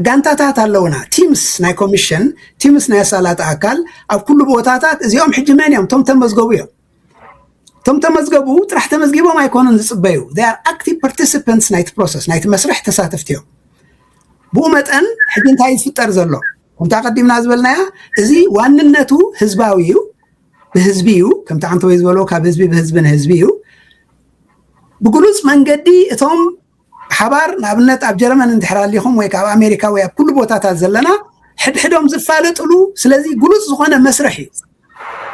ጋንታታት ኣለውና። ቲምስ ናይ ኮሚሽን ቲምስ ናይ ኣሳላጢ ኣካል ኣብ ኩሉ ቦታታት እዚኦም ሕጂ መን እዮም? እቶም ተመዝገቡ እዮም። እቶም ተመዝገቡ ጥራሕ ተመዝጊቦም ኣይኮኑን ዝፅበዩ። They are active participants ናይቲ ፕሮሰስ ናይቲ መስርሕ ተሳተፍቲ እዮም። ብኡ መጠን ሕጂ እንታይ ዝፍጠር ዘሎ? ከምታ ቀዲምና ዝበልናያ እዚ ዋንነቱ ህዝባዊ እዩ፣ ብህዝቢ እዩ። ከምቲ ዓንተወይ ዝበሎ ካብ ህዝቢ ብህዝቢ ንህዝቢ እዩ። ብግሉፅ መንገዲ እቶም ሓባር ንኣብነት ኣብ ጀርመን እንድሕር ኣሊኹም ወይ ካብ ኣሜሪካ ወይ ኣብ ኩሉ ቦታታት ዘለና ሕድሕዶም ዝፋለጥሉ ስለዚ ግሉፅ ዝኾነ መስርሕ እዩ።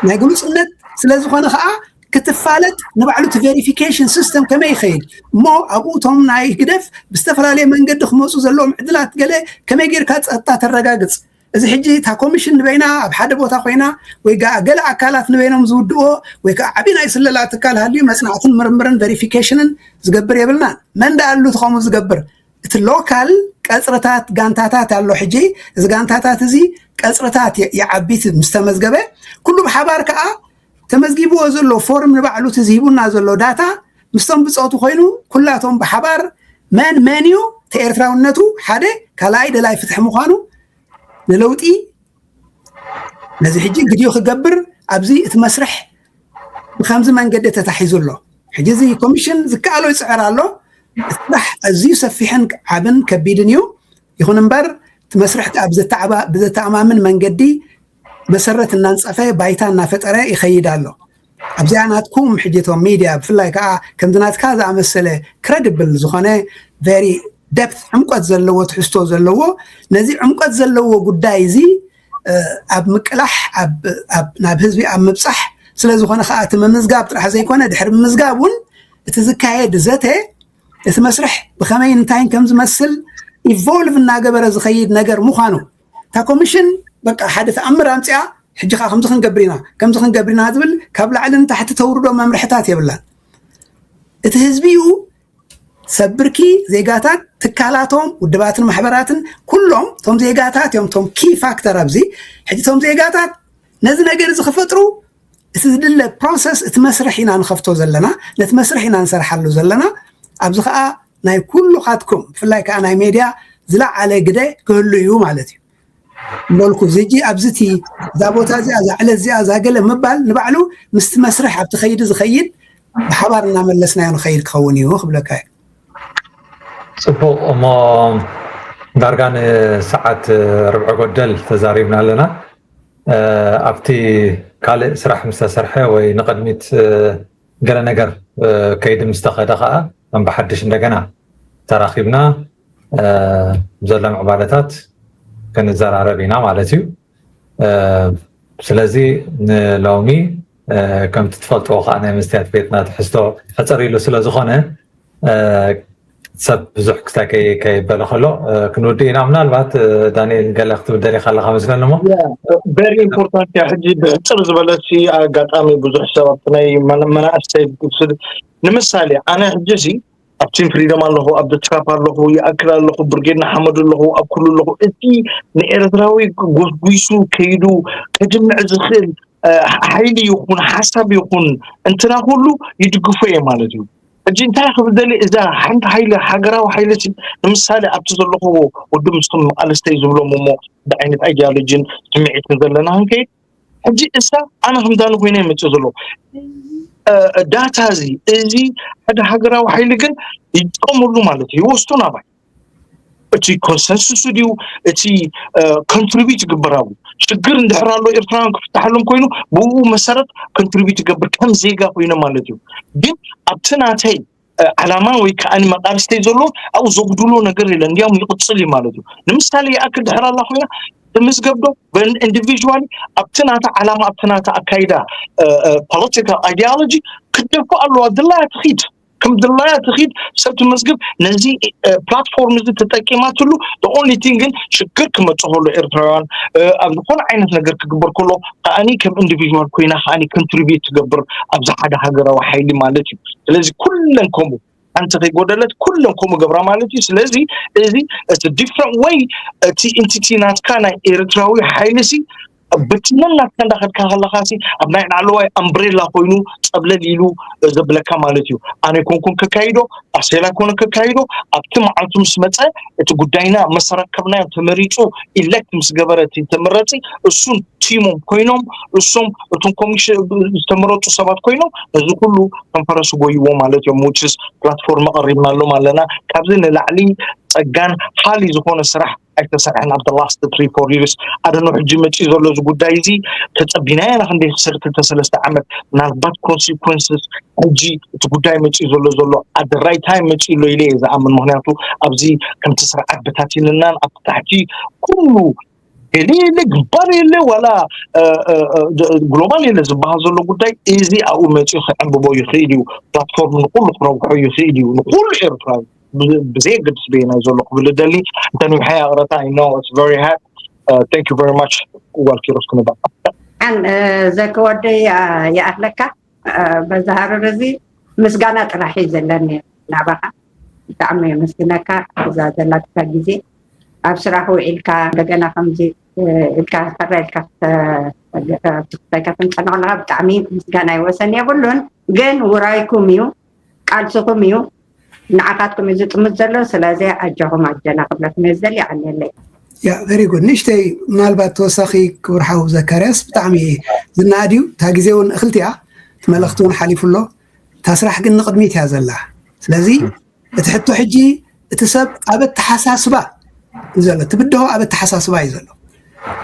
ናይ ግሉፅነት ስለዝኾነ ከዓ ክትፋለጥ ንባዕሉ እቲ ቬሪፊኬሽን ሲስተም ከመይ ይኸይድ እሞ ኣብኡ እቶም ናይ ህግደፍ ብዝተፈላለየ መንገዲ ክመፁ ዘለዎም ዕድላት ገለ ከመይ ጌርካ ፀጥታ ተረጋግፅ እዚ ሕጂ እታ ኮሚሽን ንበይና ኣብ ሓደ ቦታ ኮይና ወይ ገለ ኣካላት ንበይኖም ዝውድኦ ወይ ከዓ ዓብዪ ናይ ስለላ ትካል ሃልዩ መፅናዕትን ምርምርን ቬሪፊኬሽንን ዝገብር የብልናን። መን ደኣ ኣሉ እቲ ከምኡ ዝገብር? እቲ ሎካል ቀፅርታት ጋንታታት ኣሎ። ሕጂ እዚ ጋንታታት እዚ ቀፅርታት ይዓቢ ምስ ተመዝገበ ኩሉ ብሓባር ከዓ ተመዝጊብዎ ዘሎ ፎርም ንባዕሉ እቲ ዝሂቡና ዘሎ ዳታ ምስቶም ብፆቱ ኮይኑ ኩላቶም ብሓባር መን መን እዩ እቲ ኤርትራውነቱ ሓደ ካልኣይ ደላይ ፍትሒ ምዃኑ ንለውጢ ነዚ ሕጂ ግዲኡ ክገብር ኣብዚ እቲ መስርሕ ብከምዚ መንገዲ ተታሒዙ ኣሎ። ሕጂ እዚ ኮሚሽን ዝከኣሎ ይፅዕር ኣሎ። እቲ ስራሕ ኣዝዩ ሰፊሕን ዓብን ከቢድን እዩ። ይኹን እምበር እቲ መስርሕ ብዘተኣማምን መንገዲ መሰረት እናንፀፈ ባይታ እናፈጠረ ይኸይድ ኣሎ። ኣብዚኣ ናትኩም ሕጂ እቶም ሚድያ ብፍላይ ከዓ ከምዚ ናትካ ዝኣመሰለ ክረድብል ዝኾነ ቨሪ ደፕት ዕምቆት ዘለዎ ትሕዝቶ ዘለዎ ነዚ ዕምቆት ዘለዎ ጉዳይ እዚ ኣብ ምቅላሕ ናብ ህዝቢ ኣብ ምብፃሕ ስለዝኾነ ከዓ እቲ ምምዝጋብ ጥራሕ ዘይኮነ ድሕሪ ምምዝጋብ እውን እቲ ዝካየድ ዘተ እቲ መስርሕ ብኸመይ እንታይን ከም ዝመስል ኢቮልቭ እናገበረ ዝኸይድ ነገር ምዃኑ እታ ኮሚሽን በቃ ሓደ ተኣምር ኣምፅኣ ሕጂ ከዓ ከምዚ ክንገብር ኢና ከምዚ ክንገብር ኢና ዝብል ካብ ላዕሊ ንታሕቲ ተውርዶ መምርሕታት የብላን። እቲ ህዝቢ እዩ ሰብ ብርኪ ዜጋታት ትካላቶም ውድባትን ማሕበራትን ኩሎም እቶም ዜጋታት እዮም እቶም ኪ ፋክተር ኣብዚ ሕጂ እቶም ዜጋታት ነዚ ነገር እዚ ክፈጥሩ እቲ ዝድለ ፕሮሰስ እቲ መስርሕ ኢና ንኸፍቶ ዘለና ነቲ መስርሕ ኢና ንሰርሓሉ ዘለና ኣብዚ ከዓ ናይ ኩሉኻትኩም ብፍላይ ከዓ ናይ ሜድያ ዝለዓለ ግደ ክህሉ እዩ ማለት እዩ። በልኩ እዚ ሕጂ ኣብዚ እቲ እዛ ቦታ እዚኣ እዛ ዕለት እዚኣ እዛ ገለ ምባል ንባዕሉ ምስቲ መስርሕ ኣብቲ ከይዲ ዝኸይድ ብሓባር እናመለስናዮ ንኸይድ ክኸውን እዩ ክብለካ እዩ። ፅቡቕ እሞ ዳርጋ ንሰዓት ርብዒ ጎደል ተዛሪብና ኣለና። ኣብቲ ካልእ ስራሕ ምስ ተሰርሐ ወይ ንቕድሚት ገለ ነገር ከይዲ ምስ ተኸደ ከዓ ከም ብሓድሽ እንደገና ተራኺብና ዘሎ ምዕባለታት ክንዘራረብ ኢና ማለት እዩ። ስለዚ ንሎሚ ከምቲ ትፈልጥዎ ከዓ ናይ መስትያት ቤትና ትሕዝቶ ሕፅር ኢሉ ስለዝኾነ ሰብ ብዙሕ ክስታይ ከይበለ ከሎ ክንውድእ ኢና። ምናልባት ዳንኤል ገለ ክትብል ደሊኻ ኣለኻ መስለኒ እሞ ቨሪ ኢምፖርታንት እያ። ሕጂ ብሕፅር ዝበለሲ ኣጋጣሚ ብዙሕ ሰብ ኣብቲ ናይ መናእሰይ ንምሳሌ ኣነ ሕጂ ሲ ኣብ ቲም ፍሪደም ኣለኹ፣ ኣብ ትራፕ ኣለኹ፣ ይኣክል ኣለኹ፣ ብርጌድ ንሓመዱ ኣለኹ፣ ኣብ ኩሉ ኣለኹ። እቲ ንኤርትራዊ ጎስጒሱ ከይዱ ከጅምዕ ዝኽእል ሓይሊ ይኹን ሓሳብ ይኹን እንትና ኩሉ ይድግፎ እየ ማለት እዩ። ሕጂ እንታይ ክብል ደሊ እዛ ሓንቲ ሓይሊ ሃገራዊ ሓይሊ ሲ ንምሳሌ ኣብቲ ዘለኹዎ ወዲ ምስኹም መቃለስተይ ዝብሎም እሞ እንታይ ዓይነት ኣይዲዮሎጂን ስምዒትን ዘለና ክንከይድ ሕጂ እሳ ኣነ ከም ዳኒ ኮይነ ይመፅእ ዘሎ ዳታ እዚ እዚ ሓደ ሃገራዊ ሓይሊ ግን ይጥቀመሉ ማለት እዩ፣ ይወስዶ ናባይ። እቲ ኮንሰንሱስ ድዩ እቲ ኮንትሪቢዩት ይግበር ኣብኡ? ሽግር እንድሕር ኣሎ ኤርትራውያን ክፍታሓሎም ኮይኑ ብኡ መሰረት ኮንትሪቢዩት ይገብር ከም ዜጋ ኮይኖም ማለት እዩ። ግን ኣብቲ ናተይ ዓላማ ወይ ከዓ መቃርስተይ ዘሎ ኣብኡ ዘጉድሎ ነገር የለን፣ እንዲያውም ይቕፅል እዩ ማለት እዩ። ንምሳሌ ይኣክል ድሕር ኣላ ኮይና ትምዝገብ ዶ ኢንዲቪዥዋሊ ኣብቲ ናታ ዓላማ ኣብቲ ናታ ኣካይዳ ፖለቲካል ኣይዲዮሎጂ ክትደፍኦ ኣለዋ። ድላያ ትኺድ ከም ድላያ ትኺድ ሰብ ትመዝግብ። ነዚ ፕላትፎርም እዚ ተጠቂማትሉ ኦንሊ ቲንግ ግን ሽግር ክመፅእ ከሎ ኤርትራውያን ኣብ ዝኾነ ዓይነት ነገር ክግበር ከሎ ከኣኒ ከም ኢንዲቪዥዋል ኮይና ከኣኒ ኮንትሪቢዩት ትገብር ኣብዚ ሓደ ሃገራዊ ሓይሊ ማለት እዩ። ስለዚ ኩለን ከምኡ ሓንቲ ከይጎደለት ኩለን ከምኡ ገብራ ማለት እዩ። ስለዚ እዚ እቲ ዲፍረንት ወይ እቲ ኢንቲቲ ናትካ ናይ ኤርትራዊ ሓይሊ ሲ ብትነን ናትካ እንዳኸድካ ከለኻ ሲ ኣብ ናይ ላዕለዋይ ኣምብሬላ ኮይኑ ጸብለል ኢሉ ዘብለካ ማለት እዩ። ኣነ ኮንኩን ከካይዶ ኣሴላ ኮነ ከካይዶ ኣብቲ መዓልቱ ምስ መጸ እቲ ጉዳይና መሰረከብናዮ ተመሪጹ ኢለክት ምስ ገበረ እቲ ተመረጺ እሱን ቲሞም ኮይኖም እሶም እቶም ኮሚሽን ዝተመረጡ ሰባት ኮይኖም ነዚ ኩሉ ኮንፈረንስ ጎይዎ ማለት እዮም። ውችስ ፕላትፎርም ኣቐሪብናሎም ኣለና። ካብዚ ንላዕሊ ጸጋን ሃሊ ዝኾነ ስራሕ ኣይተሰርሐን ኣብ ላስት ትሪ ፎር ይርስ ኣደኖ ሕጂ መፂኡ ዘሎ እዚ ጉዳይ እዚ ተፀቢናዮ ኢና ክንደይ ክሰር ክልተ ሰለስተ ዓመት ምናልባት ኮንሲኮንስስ ሕጂ እቲ ጉዳይ መፂኡ ዘሎ ዘሎ ኣደ ራይት ታይም መፂኡ ኣሎ ኢለ እየ ዝኣምን። ምክንያቱ ኣብዚ ከምቲ ስርዓት በታቲንናን ኣብ ታሕቲ ኩሉ ገለ የለ ግንባር የለ ዋላ ግሎባል የለ ዝበሃል ዘሎ ጉዳይ እዚ ኣብኡ መፂኡ ክዕንብቦ ይኽእል እዩ። ፕላትፎርም ንኩሉ ክረብሖ ይኽእል እዩ ንኩሉ ኤርትራዊ ብዘየገድስ በየናይ ዘሎ ክብል ደሊ እንተ ንውሓይ ኣቕረታ ኖ ቨሪ ሃድ ታንክ ዩ ቨሪ ማች ዋልኪሮስ ክንባ ኣን ዘከወደይ ይኣኽለካ በዚ ሃረር እዚ ምስጋና ጥራሕ እዩ ዘለኒ ናባኻ። ብጣዕሚ የመስግነካ እዛ ዘላትካ ግዜ ኣብ ስራሕ ውዒልካ እንደገና ከምዚ ኢልካ ፈራ ኢልካ ትክታይካ ትምፀና ከለካ ብጣዕሚ ምስጋና ይወሰን የብሉን። ግን ውራይኩም እዩ ቃልስኹም እዩ ንዓኻትኩም እዩ ዝጥምት ዘሎ። ስለዚ ኣጃኹም ኣጀና ክብለኩም እየ ዝደሊ። ኣንየለይ። ያ ቨሪ ጉድ። ንእሽተይ ምናልባት ተወሳኺ ክቡር ሓው ዘካርያስ ብጣዕሚ ዝነኣድ እዩ። እታ ግዜ እውን እኽልቲ እያ፣ እቲ መልእኽቲ እውን ሓሊፉ ኣሎ። እታ ስራሕ ግን ንቕድሚት እያ ዘላ። ስለዚ እቲ ሕቶ ሕጂ እቲ ሰብ ኣብ ኣተሓሳስባ እዩ ዘሎ፣ እቲ ብድሆ ኣብ ኣተሓሳስባ እዩ ዘሎ።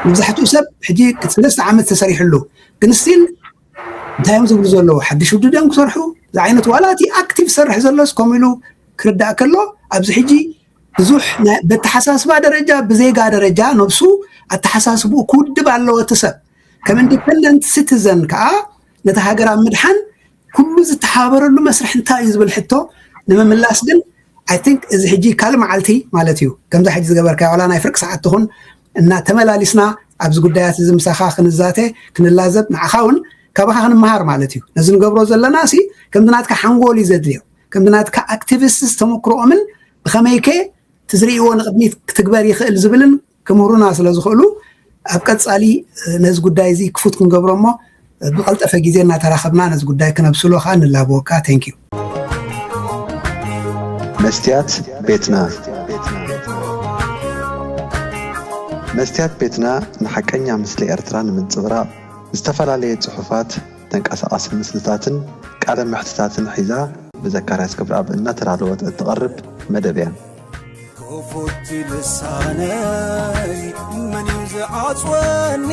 መብዛሕትኡ ሰብ ሕጂ ሰለስተ ዓመት ተሰሪሕሉ ግን ስቲል እንታይ እዮም ዝብሉ ዘለዉ ሓድሽ ውድድ እዮም ክሰርሑ ዝዓይነት ዋላ እቲ ኣክቲቭ ዝሰርሕ ዘሎስ ከምኡ ኢሉ ክርዳእ ከሎ ኣብዚ ሕጂ ብዙሕ በተሓሳስባ ደረጃ ብዜጋ ደረጃ ነብሱ ኣተሓሳስብኡ ክውድብ ኣለዎ እቲ ሰብ ከም ኢንዲፐንደንት ሲቲዘን ከዓ ነቲ ሃገር ኣብ ምድሓን ኩሉ ዝተሓባበረሉ መስርሕ እንታይ እዩ ዝብል ሕቶ ንምምላስ ግን I think እዚ ሕጂ ካልእ መዓልቲ ማለት እዩ ከምዛ ሕጂ ዝገበርካ ዋላ ናይ ፍርቂ ሰዓት ትኹን እና ተመላሊስና ኣብዚ ጉዳያት እዚ ምሳኻ ክንዛተ ክንላዘብ ንዓኻ እውን ካባኻ ክንመሃር ማለት እዩ ነዚ ንገብሮ ዘለና ሲ ከምዚ ናትካ ሓንጎል እዩ ዘድልዮ ከምዚ ናትካ ኣክቲቪስትስ ተመክሮኦምን ብኸመይከ ትዝርእዎ ንቕድሚት ክትግበር ይኽእል ዝብልን ክምህሩና ስለ ዝኽእሉ ኣብ ቀፃሊ ነዚ ጉዳይ እዚ ክፉት ክንገብሮ እሞ ብቐልጠፈ ግዜ እናተራኸብና ነዚ ጉዳይ ክነብስሎ ከዓ ንላበወካ። Thank you። መስትያት ቤትና መስትያት ቤትና ንሓቀኛ ምስሊ ኤርትራ ንምንጽብራቕ ዝተፈላለየ ጽሑፋት፣ ተንቀሳቓሲ ምስልታትን ቃለ መሕትታትን ሒዛ ብዘካርያስ ገብረኣብ እናተዳለወት እትቐርብ መደብ እያ። ክፉት ልሳነይ መን እዩ ዝዓጽወኒ?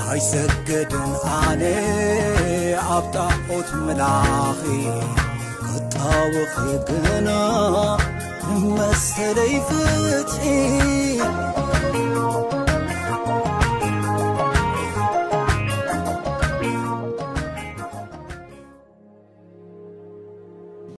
ኣይሰግድን ኣነ ኣብ ጣዖት ምላኺ ክጣወኺ ግና ንመሰለይ ፍትሒ